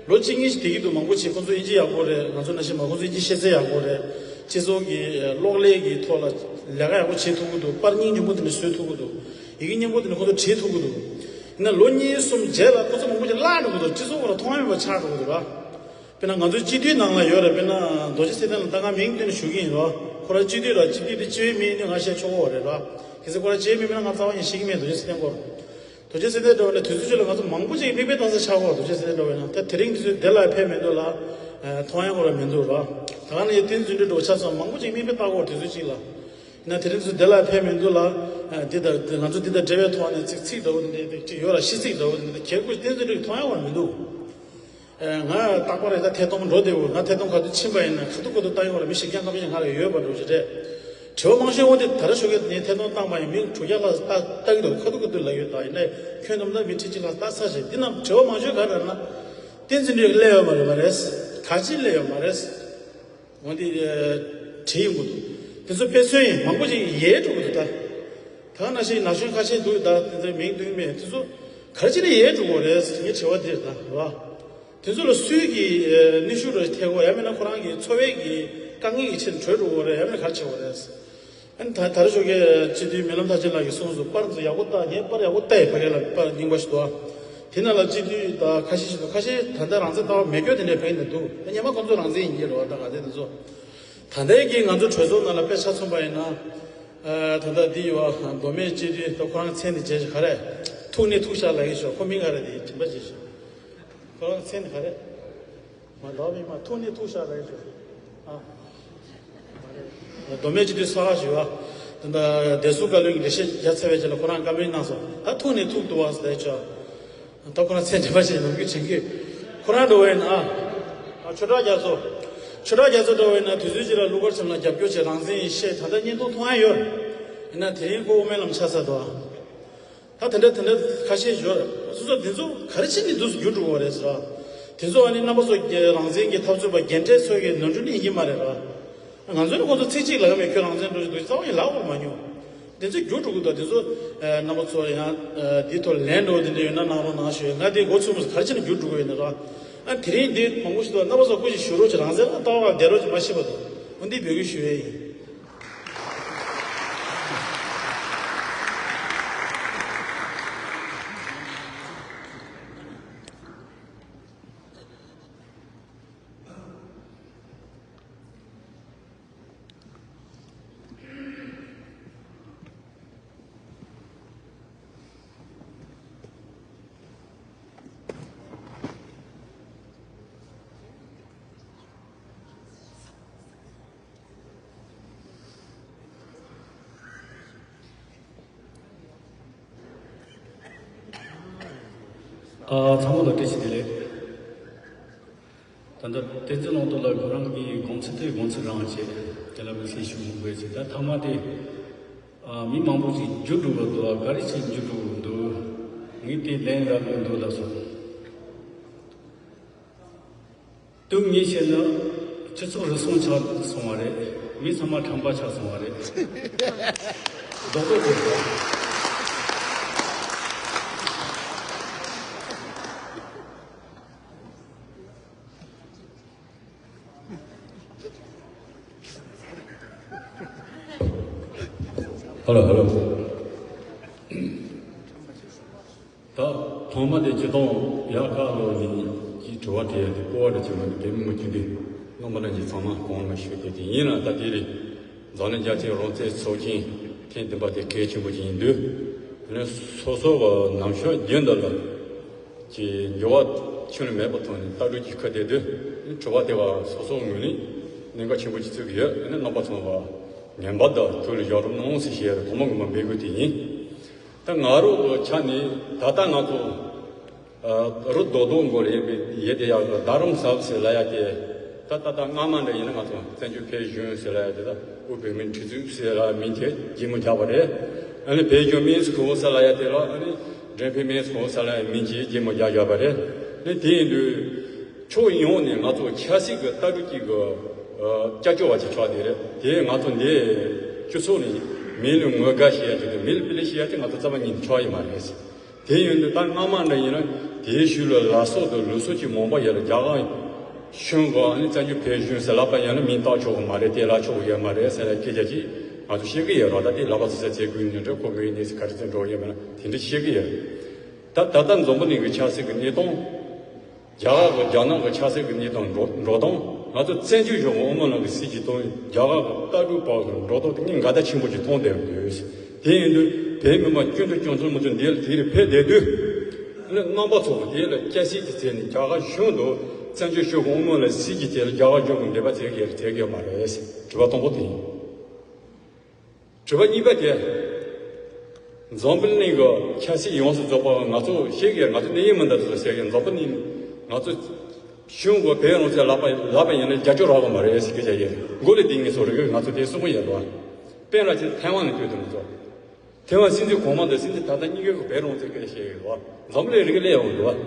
ལོ་གཅིག་གཉིས་ཤིག་བསྡད་ཀྱི་འདུག་མང་པོ་ཅིག་ཁོང་ཚོ་དབྱིན་ཇི་ཡག་པོ་རེད། ང་ཚོ་ནང་བཞིན་མ། ཁོང་ཚོ་དབྱིན་ཇི་ཤེས་ཚད་ཡག་པོ་རེད། སྤྱི་ཚོགས་ཀྱི་གློག་ཀླད་ཀྱི་ཐོག་ལ་ལས་ཀ་ཡག་པོ་བྱེད་ཐུབ་ཀྱི་འདུག་པར་རྙིང་རྙིང་པོ་དེ་འདྲ་བཟོ་ཐུབ་ཀྱི་འདུག་ཡི་གེ་རྙིང་པོ་དེ་འདྲ་ཁོང་ཚོ་བྲིས་ཐུབ་ཀྱི་འདུག་ཡིན་ན་ལོ་གཉིས་གསུམ་རྗེས་ལ་ཁོ་ཚོ་མང་པོ་ཅིག་བརླག་འགྲོ་གི་འདུག་སྤྱི་ཚོགས་ཁོ་རང་མཐོང་ཡ་མེད་པ་ཆགས་འགྲོ་གི་འདུག་ར། དཔེར་ན་ང་ཚོའི་སྤྱི་འཐུས་ནང་ལ་ཡོད་རེད། དཔེར་ན་རྡོ་རྗེ་ཚེ་བརྟན་ལ་ད་ང་མིང་བཏོན་ནས་ཞུ་གི་ཡིན་རོ། ཁོ་རང་སྤྱི་འཐུས་ར། སྤྱི་འཐུས་དེ་སྤྱི་བའི་མི་ཡིན་དུས་ང་བཤད་ཆོག་གི་རེད་ར། གལ་སྲིད་ཁོ་རང་སྤྱི་བའི་མི་མིན་ན་ང་རྩ་བ་ནས་ཤེས་ཀྱི་མེད། རྡོ་རྗེ་ཚེ་བརྟན་སྐོར། རྡོ་རྗེ་ཚེ་བརྟན་འདྲ་བོ་ནས་དུས་ཚོད་ཅིག་ལ་ང་ཚོ་མང་པོ་ཅིག་མིག་དཔེ་ལྟ་ས་ཆགས་གོ། རྡོ་རྗེ་ཚེ་བརྟན་འདྲ་བོ་ཡིན་ན་ད་དེ་རིང་དུས་ཚོད་དེ་ལ་ཕེབས་མི་འདུག་ལ། མཐོང་ཡ་ཁོ་རང་མི་འདུག་ར། ད་ག་ནས་བསྟན་འཛིན་འདྲ་བོ་ཆ་ཚང་མང་པོ་ཅིག་མིག་དཔེ་ལྟ་གོ། དུས་ཚོད་ཅིག་ལ། ན་དེ་རིང་ཚོ་དེ་ལ་ཕན་མི་འདུག་ལ། འདི་དང་ང་ཚོ་འདི་དང་འབྲེལ་བའི་ཐོག་ནས་ཚིག་ཚིག་འདྲ་བོ་འདི་འདྲ་ཅིག་ཡོད་ལ། ཤི་ཚིག་འདྲ་བོ་འདི་འདྲ་གལ་དགོས་བསྟན་འཛིན་གྲུབ་ཀྱི་མཐོང་ཡ་བར་མི་འདུག་ང་རྟག་པར་རེ་ད་ཐད་གཏོང་འགྲོ་བདེ་བོ། ང་ཐད་གཏོང་ག་དུས་ཕྱིན་པ་ཡིན་ན་ཁ་ཐུག་ཁ་ཐུག་ལྟ་ཡོང་བ་ལ་མི་ཤི་རྐྱང་ཁ་མི་ཤི་ང་ལ་ཡོད་པ་འགྲོ་ཞིག་རེད། དྲི་བ་མང་ཤོས་འོ་དེ་ད་ར་ཞོགས་ཀས་ངས་ཐད་གཏོང་བཏང་པ་ཡིན། མི་དྲུག་བརྒྱ་ལྷག་ལྟ་ལྟ་གི་འདུག་ཁ་ཐུག་ཁ་ཐུག་ལ་ཡོད། ད་ཡིན་ནའི་ཁྱོན་བསྡོམས་ན་མི་ཁྲི་གཅིག་ལྷག་ལྟ་ཚར་ཞིག་འདི་རྣམས་དྲི་བ་མང་ཤོས་ག་རེ་རེད་ན། བསྟན་འཛིན་གྲུབ་སླེབས་ཡོད་མ་རེད་མ་རེད། ག་ཅི་སླེབས་ཡོད་མ་རེད། འོ་འདི་བྲིས་ཡོང་གི་འདུག་དེ་ཚོ་དཔེ་མཚོན་ཡིན། མང་པོ་ཅིག་ཡལ་འགྲོ་གི་འདུག་ད་ད་ནང་བཞིན་ན་གཞོན་ཁ་ཤས་འདུག་ད་དེ་ཚོའི་མིང་འདོན་མེད། དེ་ཚོ་ག་རེ་བྱས་ནས་ཡལ་འགྲོ་གི་རེད། ངའི་དྲི་བ་འདི་རེད་ད་རེད་བ། དེ་ཚོ་ལ་སུས་ཀྱིས་ནུས་ཤུགས་རེ་ཐེབས་དགོས། ཡང་མིན་ན་ཁོ་རང་གི་འཚོ་བའི་གི་དཀའ་ངལ་གྱི་ཆེད་དུ་བྲོས་འགྲོ་གི་རེད། ཡང་མིན་ན་ག་རེ་བྱེད་དགོས་རེད། ཨ་ནི་ད་ད་རེས་ཞོགས་ཀས་སྤྱི་འཐུས་སྨོན་ལམ་མཐར་ཕྱིན་ལགས་ཀྱིས་གསུངས་སོང་། པར་ཚོ་ཡག་པོ་ལྟ། ངས་པར་ཡག་པོ་ལྟ་ཡི། ཕ་གི་ལ་པར་རྙིང་པ་ཞིག་འདུག་དེ་ནང་ལ་སྤྱི་འཐུས་དང་ཁ་ཤས་ཤིག་འདུག་ཁ་ཤས་ད་ལྟ་རང་བཙན་ལྟ་བ་མེད་སྐྱོ་དེ་འདྲའི་ཕ་གི་ནས་འདུག་ད་སྔོན་མ་ཁོང་ཚོ་རང་བཙན་ཡིན་གྱི་རེད་བ། ད་ག་ཚད་དེ་ཚོ་ད་ལྟའི་གི་ང་ཚོ་གྲོས་ཚོགས་ནང་ལ་དཔེ་ཆ་མཚོན་པ་ཡིན་ན། ཨ་ད་ལྟ་འདི་ཡོད་བ། མདོ་སྨད་སྤྱི་འཐུས་ད་ཁོ་རང་མཚན་དེ་བརྗེད་ཤག་ག་རེ། ཐུག་ནས་ཐུག་ཤག་ལབ་ཀྱི་ཤག་ཁོ་མིང་ག་རེ་དེ་དྲན་པ་བརྗེད་ཤག་ཁོ་རང་མཚན་དེ་ག་རེ། མ་ལོག་མི་མ་ཐུག་ནས་ཐུག་ཤག་ལབ་ཀྱི་ཤག་ཨ་མདོ་སྨད་སྤྱི་འཐུས་གསར་པ་ཞིག་ཡོད་བ། ད་ལྟ་བདེ་སྲུང་བཀའ་བློན་གྱི་འགྲེལ་བཤད་རྒྱག་ཚར་བའི་རྗེས་ལ་ཁོ་རང་བཀའ་མོལ་གནང་སོང་། ད་ཐུག་ནས་ཐུག་འདུག་བ་ཟེར་ལབ་ཀྱི་ཤག་ད་ཁོ་རང་མཚན་དྲན་པ་བརྗེད། ནམ་རྒྱུན་དྲན་གྱི། ཁོ་རང་འགྲོ་བས་ན་ཨ། ཨ་ཆོས་གྲགས་རྒྱ་མཚོ། ཆོས་གྲགས་རྒྱ་མཚོ་འགྲོ་བས་ན་དུས་ཚོད་ཅིག་ལ་ཀླུ་མཁར་བྱམས་ལ་རྒྱབ་སྐྱོར་བྱས། རང་བཙན་ཡིན་བཤད། ད་ལྟ་བརྙན་ཐུང་མཐོང་ཡ་ཡོད། ཡིན་ན་དེ་རིང་ཁོ་དབུ་མའི་ལམ་ཆགས་ཚར་འདུག་ཨ། ད་དེ་འདྲ་དེ་འདྲ་ཁ་ཤས་ཡོད། སོ་སོ་དེ་ཚོ་ག་རེ་བྱས་ནས་འདུག་སེ་འགྱུར་འགྲོ་གི་རེད་ཟེར་བ། དེ་ཚོ་ཨ་ནི་རྣམ་པ་ཚོ་རང་བཙན་གྱི་འཐབ་རྩོད་པ་རྒན་གྲས་ཚོ་གི་ནོར་འཁྲུལ་ནི་ཡིན་གྱི་མ་རེད་བ། ང་ཚོ་ནི་ཁོང་ཚོ་ཚིག་གཅིག་ལ་ཡང་མེད། ཁྱོད་རང་བཙན་འགྲོ་བཞིན་འདུག་རྩ་བ་ཡིན་ལབ་དགོས་མ་མྱོང་། དེ་ཚོ་འགྱུར་འགྲོ་གི་འདུག་དེ་ཚོ་ཨ་རྣམ་པ་ཚོ་ཡང་ཨ་འདི་ཐོག་ལན་འགྲོ་དེ་འདྲ་ཡོད་ན་གནང་རོགས་གནང་ཞུ། ང་དེ་འགོ་ཚུགས་མ་སོང་། ག་རེ་བྱས་ནས་འགྱུར་འགྲོ་གི་ཡོད་ན་ར། ཨ་དེ་རིང་འདི་མང་པོ་ཞིག་འདུག་རྣམ་པ་ཚོ་སྐུ་ཞིག་ཞུ་རོགས་བྱེད། རང་བཙན་ལ་ལྟ་བ་བསྡད་རོགས་བྱེད། མ་ཤེས་པ་འདུག་འོ་འདི་འབོད་སྐུལ་ཞུ་ཡས་ཡིན། ཨ་ཚང་མ་ལ་བཀྲ་ཤིས་བདེ་ལེགས། ད་ལྟ་བསྟན་འཛིན་ལུང་རྟོགས་ལགས་ཁོ་རང་གི་དགོངས་ཚུལ་དེ་དགོངས་ཚུལ་རང་བྱས། དེ་ལ་དམིགས་བསལ་ཞུ་མི་དགོས་ཟེར། ད་ཐ་མ་དེ་ཨ་མི་མང་པོ་ཞིག་འགྱུར་འགྲོ་གི་འདུག་ག་རེ་བྱས་འགྱུར་འགྲོ་གི་འདུག་ངས་དེ་ལན་རག་གི་འདུག་ལབ་སོང་། དུང་ངས་བཤད་ན་སྤྱི་ཚོགས་རུལ་སུངས་ཆགས་སོང་བ་རེད། མི་ཚང་མ་ཁྲམ་པ་ཆགས་སོང་བ་རེད། རྡོག་རྡོག་རེད། ཧ་ལོ་ཧ་ལོ། ད་ཐོག་མ་དེ་སྤྱི་བཏང་ཡག་ག་ལོ་ནི་ཀྱི་དྲི་བ་དེ་ཡང་དེ་སྐོར་བ་རེ་བྱེད་མ་དེ་བེད་མི་མ་ཁྱོད་དེ་རྣམ་པ་རྣམས་ཀྱིས་ཚང་མ་གོང་ལ་ཞུས་ཏེ་དེ་ཡིན་ལ། ད་དེ་རེད། འཛམ་གླིང་རྒྱ་ཆེའི་རང་བཙན་ཚོགས་ཆེན་ཐེངས་བདུན་པ་དེ་གལ་ཆེན་པོ་ཅིག་ཡིན་དུས། དེ་ནས་སོ་སོ་བ་ནམ་ཞག་རྒྱུན་འདི་ལ་ཀྱི་འགྱུར་བ་ཁྱོན་ནས་མེད་པ་ཐོག་ནས་ལྟ་གྲུབ་ཀྱི་ཁ་གཏད་དུས་དྲི་བ་དེ་བ་སོ་སོ་ངོས་ནས་གནད་འགག་ཆེན་པོ་ཅིག་བརྩི་གི་ཡོད། དེ་ནས་རྣམ་པ་ཚང་བ་ངན་པ་དང་ཐུགས་ལ་བཞག་རོགས་གནང་ཟེར་བཤད་ཡ་དང་མ་ངོ་མ་འབད་དགོས་དེ་ཡིན། ད་ང་རང་གི་ཆ་ནས་ད་ལྟ་ང་ཚོ་ཨ་རུ་རྡོག་རྡོག་མགོ་ལ་ཡོད་པའི་ཡོད་དེ་ཡག་གི་རྡ་རམ་ས་ཟེར་ལབ་ཡ་དེ། ད་ད་ལྟ་སྔ་མ་འདྲ་ཡིན་ན་ང་ཚོ་བཙན་བྱོལ་བོད་གཞུང་ཟེར་ལབ་ཡ་དེ། ད་དབུས་བོད་མིའི་སྒྲིག་འཛུགས་ཟེར་ལ་མིང་དེ་རྗེས་མ་རྒྱག་པ་རེད། ཨ་ནི་བོད་ལྗོངས་མིན་སུ་གོ་ས་ལབ་ཡ་དེ་ལ་ཨ་ནི་འབྲས་བུ་མིན་སུ་གོ་ས་ལབ་ཡ་མིང་གཅིག་རྗེས་མ་རྒྱག་བཞག་པ་རེད། ཨ་ནི་དེ་ཡིན་དུས། ཕྱོགས་ཡོངས་ནས་ང་ཚོ་ཆབ་སྲིད་ཀྱི་ལྟ་གྲུབ་ཀྱི་གི་ཨ་སྐྱབས་བཅོལ་བ་ཅིག་ཆགས་བསྡད་རེད། དེ་ང་ཚོ་འདི་སྤྱི་ཚོགས་ནས་མི་ལ་ངོ་དགའ་བྱེད་ཡ་ཅིག་དང་མི་ལ་སྤེལ་བྱེད་ཡ་ཅིག་ང་ཚོ་རྩ་བ་ཉིད་ནས་ཆགས་ཡོད་མ་རེད། དེ་ཡིན་དུས་ད་སྔ་མ་འདྲ་ཡིན་ན་དེའི་ཤུལ་ལ་ལ་སོགས་དང་ལུགས་སྲོལ་གྱི་མང་པོ་ཡོད་ལ། རྒྱ་གར་གཞུང་གི་ཨ་ནི་བཙན་བྱོལ་བོད་གཞུང་ཟེར་ལབ་པ་ཡིན་ན་མིང་བཏགས་ཆོག་གི་མ་རེད། དེ་ལབ་ཆོག་གི་ཡོད་མ་རེད་ཟེར་ཡ་སྐད་ཆ་ཅིག་ང་ཚོ་བཤད་གི་ཡོད་རེད། ད་དེ་ལག་པ་སོ་སོའི་རྩེ་ཀུན་ནས་འདྲ་ཁོ་མོའི་གནས་ཚུལ་ག་རེ་ཚོད་འགྲོ་ཡོད་མེད་ན་དེ་འདྲ་བཤད་གི་ཡོད། ད་ད་ལྟ་འཛམ་བུ་གླིང་གི་ཆབ་སྲིད་ཀྱི་གནས་སྟངས། རྒྱ་གར་གྱི་རྒྱ་ནག་གི་ཆབ་སྲིད་ཀྱི་གནས་སྟངས་འགྲོ་འགྲོ་སྟངས། ང་ཚོ་བཙན་བྱོལ་གཞུང་གི་དབུ་མའི་ལམ་གྱི་སྲིད་བྱུས་དང་རྒྱ་གར་གྱི་ལྟ་གྲུབ་བར་གྱི་འགྲོ་སྟངས་དེ་གཉིས་འགལ་ཟླ་ཆེན་པོ་ཅིག་མཐོང་བསྡད་ཡོད། དེ་ཡིན་དུས་བོད་མི་མང་སྐྱོན་དང་སྐྱོན་འཛུགས་མ་བྱུང་འདི་ལ་དེ་རུ་ཕེབས་བསྡད་དུས། ཨ་ནི་རྣམ་པ་ཚོ་དེ་ལ་སྐྱ་སེར་གྱི་ཚད་ནས་རྒྱ་གར་གཞུང་དང་བཙན་བྱོལ་གཞུང་གི་དབུ་མའི་ལམ་སྲིད་བྱུས་དེ་ལ་རྒྱ་གར་གཞུང་གིས་འབྲེལ་བ་བྱེད་ཀྱི་རེད་བྱེད་ཀྱི་ཡོད་མ་རེད། དྲི་བ་དང་པོ་དེ་ཡིན། དྲི་བ་གཉིས་པ་དེ། འཛམ་བུ་གླིང་གི་ཆབ་སྲིད་ཡོངས་སུ་རྫོགས་པ་ང་ཚོ་ཤེས་ཀྱི་ང་ཚོ་གནས་ཡུལ་མི་འདྲ་ཚོ་ཟེར་གྱི་འཛམ་བུ་གླིང་ང་ཚོ་གཞུང་གི་བོད་རང་བཙན་ལག་པ་ལག་པ་ཡིན་ན་རྒྱབ་སྐྱོར་རག་གི་མ་རེད་ཟེར་གྱི་བྱ་ཡིན། མགོ་ལ་དེ་ངས་སོ་རེ་གི་ང་ཚོ་དེ་གསུང་གི་ཡོད་རེད་བ། དཔེར་ན་ཆེ་ཐའེ་ཝན་ལ་ལྟོས་དང་ང་ཚོ་ཐའེ་ཝན་སྲིད་འཛིན་གོང་མ་དང་སྲིད་འཛིན་ད་ལྟ་གཉིས་ཀའི་བོད་རང་བཙན་སྐད་ཆ་བཤད་ཡོད་བ། འཛམ་བུ་གླིང་རིག་གནས་ཡོད་རེད་བ།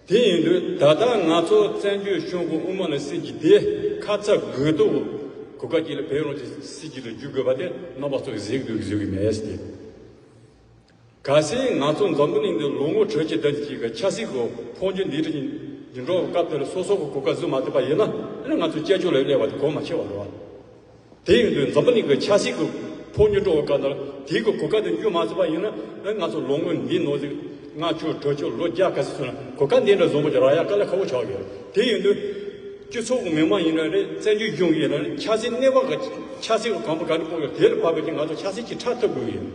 དེ་ཡིན་དུས་ད་ལྟ་ང་ཚོ་བཙན་བྱོལ་གཞུང་གི་དབུ་མ་ལ་སྲིད་ཀྱི་དེ་ཁ་ཚ་དགོས་གཏུག་གོ་སྐབས་ཅིག་ལ་བོད་རང་བཙན་སྲིད་ཀྱི་ལ་བསྒྱུར་དགོས་པ་དེ་རྣམ་པ་ཚོས་གཟིགས་འདུག་གཟིགས་ཀྱི་མེད་ཟེར་ཏེ། གལ་སྲིད་ང་ཚོ་འཛམ་བུ་གླིང་འདི་ལོ་ངོ་དྲུག་ཅུ་ལྡན་ཅིག་གི་ཆབ་སྲིད་ཀྱི་འཕོ་འགྱུར་འདི་འདྲ་ཞིག་འགྱུར་འགྲོ་བའི་སྐབས་དེ་ལ་སོ་སོ་གི་གོ་སྐབས་བཟོ་མ་ཐུབ་པ་ཡིན་ན་ཨ་ནི་ང་ཚོ་དཔྱད་བརྗོད་ལ་སླེབས་པ་དེ་གོ་མ་ཆོད་པ་རེད་བ། དེ་ཡིན་དུས་འཛམ་བུ་གླིང་གི་ཆབ་སྲིད་ཀྱི་འཕོ་འགྱུར་འགྲོ་བའི་སྐབས་དེར་དེའི་གི་གོ་སྐབས་དེ་འཇུ་མ་ཐུབ་པ་ཡིན་ན་ཨ་ང་ཚོ་ལོ་ངོ་འདི་ནང་ཞིག་ལྔ་བཅུ་དྲུག་ཅུ་ལོ་བརྒྱ་ག་ཚོད་སོང་ན་གོ་སྐབས་འདི་འདྲ་བཟོ་མ་ཐུབ་རག་ཡ་དཀའ་ལས་ཁག་པོ་ཆགས་ཡོད། དེ་ཡིན་དུས་སྤྱི་ཚོགས་ཀྱི་མི་མང་ཡིན་ན་རེད། བཙན་བྱོལ་གཞུང་ཡིན་ན་རེད། ཆབ་སྲིད་གནས་བབ་གི་ཆབ་སྲིད་ཀྱི་གོམ་པ་ག་འདྲ་སྤོ་ཡོད་དེ་ལ་བབ་པའི་ང་ཚོ་ཆབ་སྲིད་ཀྱི་ཁྲག་ཐུབ་དགོས་ཡིན།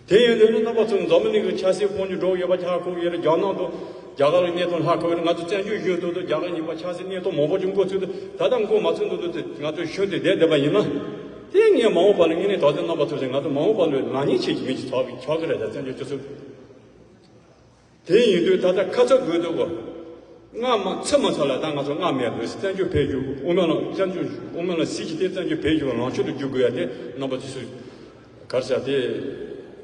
དེ་ཡིན་དུས་ནི་རྣམ་པ་ཚོ་འཛམ་བུ་གླིང་གི་ཆབ་སྲིད་འཕོ་འགྱུར་འགྲོ་ཡོད་པ་ཧ་གོ་གི་ཡོད་རེད། རྒྱ་ནག་ཏུ་རྒྱ་གར་གྱི་གནས་སྟངས་ཧ་གོ་གི་རེད། ང་ཚོ་བཙན་བྱོལ་གཞུང་དུ་དུ་རྒྱ་གར་གཉིས་པ་ཆབ་སྲིད་གནས་སྟངས་མང་པོ་ཅིག་མགོ་ཚོས་དུ་ད་ལྟ་མགོ་མ་ཚོས་འདུག་འདུག་དེ་ང་ཚོའི་གཞུང་དེ་བསྡད་བསྡད་པ་ཡིན་ན། དེ་ངས་མ་འོངས་པ་ལ་དངོས་གནས་དོགས་ཟོན་རྣམ་པ་ཚོ་ཚོས་ང་ཚོ་མ་འོངས་པ་ལ་ནག་ཉེས་ཆེ་ཞིག་མི་ཞིག་ཆགས་ཀྱི་ཆགས་ཀྱི་རེད། ད་བཙན་བྱོལ་སྤྱི་ཚོགས། དེ་ཡིན་དུས་ད་ལྟ་ཁ་ཚ་དགོས་འདུག་གོ། སྔ་མ་ཚེ་མ་ཚར་ལ་ད་ང་ཚོ་སྔ་མེད་དུས་བཙན་བྱོལ་བོད་བསྒྱུར་དབུ་མ་ལ་བཙན་བྱོལ་དབུ་མ་ལ་སྲིད་ཀྱི་དེ་བཙན་བྱོལ་བོད་བསྒྱུར་ལངས་ཕྱོགས་དུ་བསྒྱུར་དགོས་ཡ་དེ་རྣམ་པ་ཚོས་གར་ས་དེ་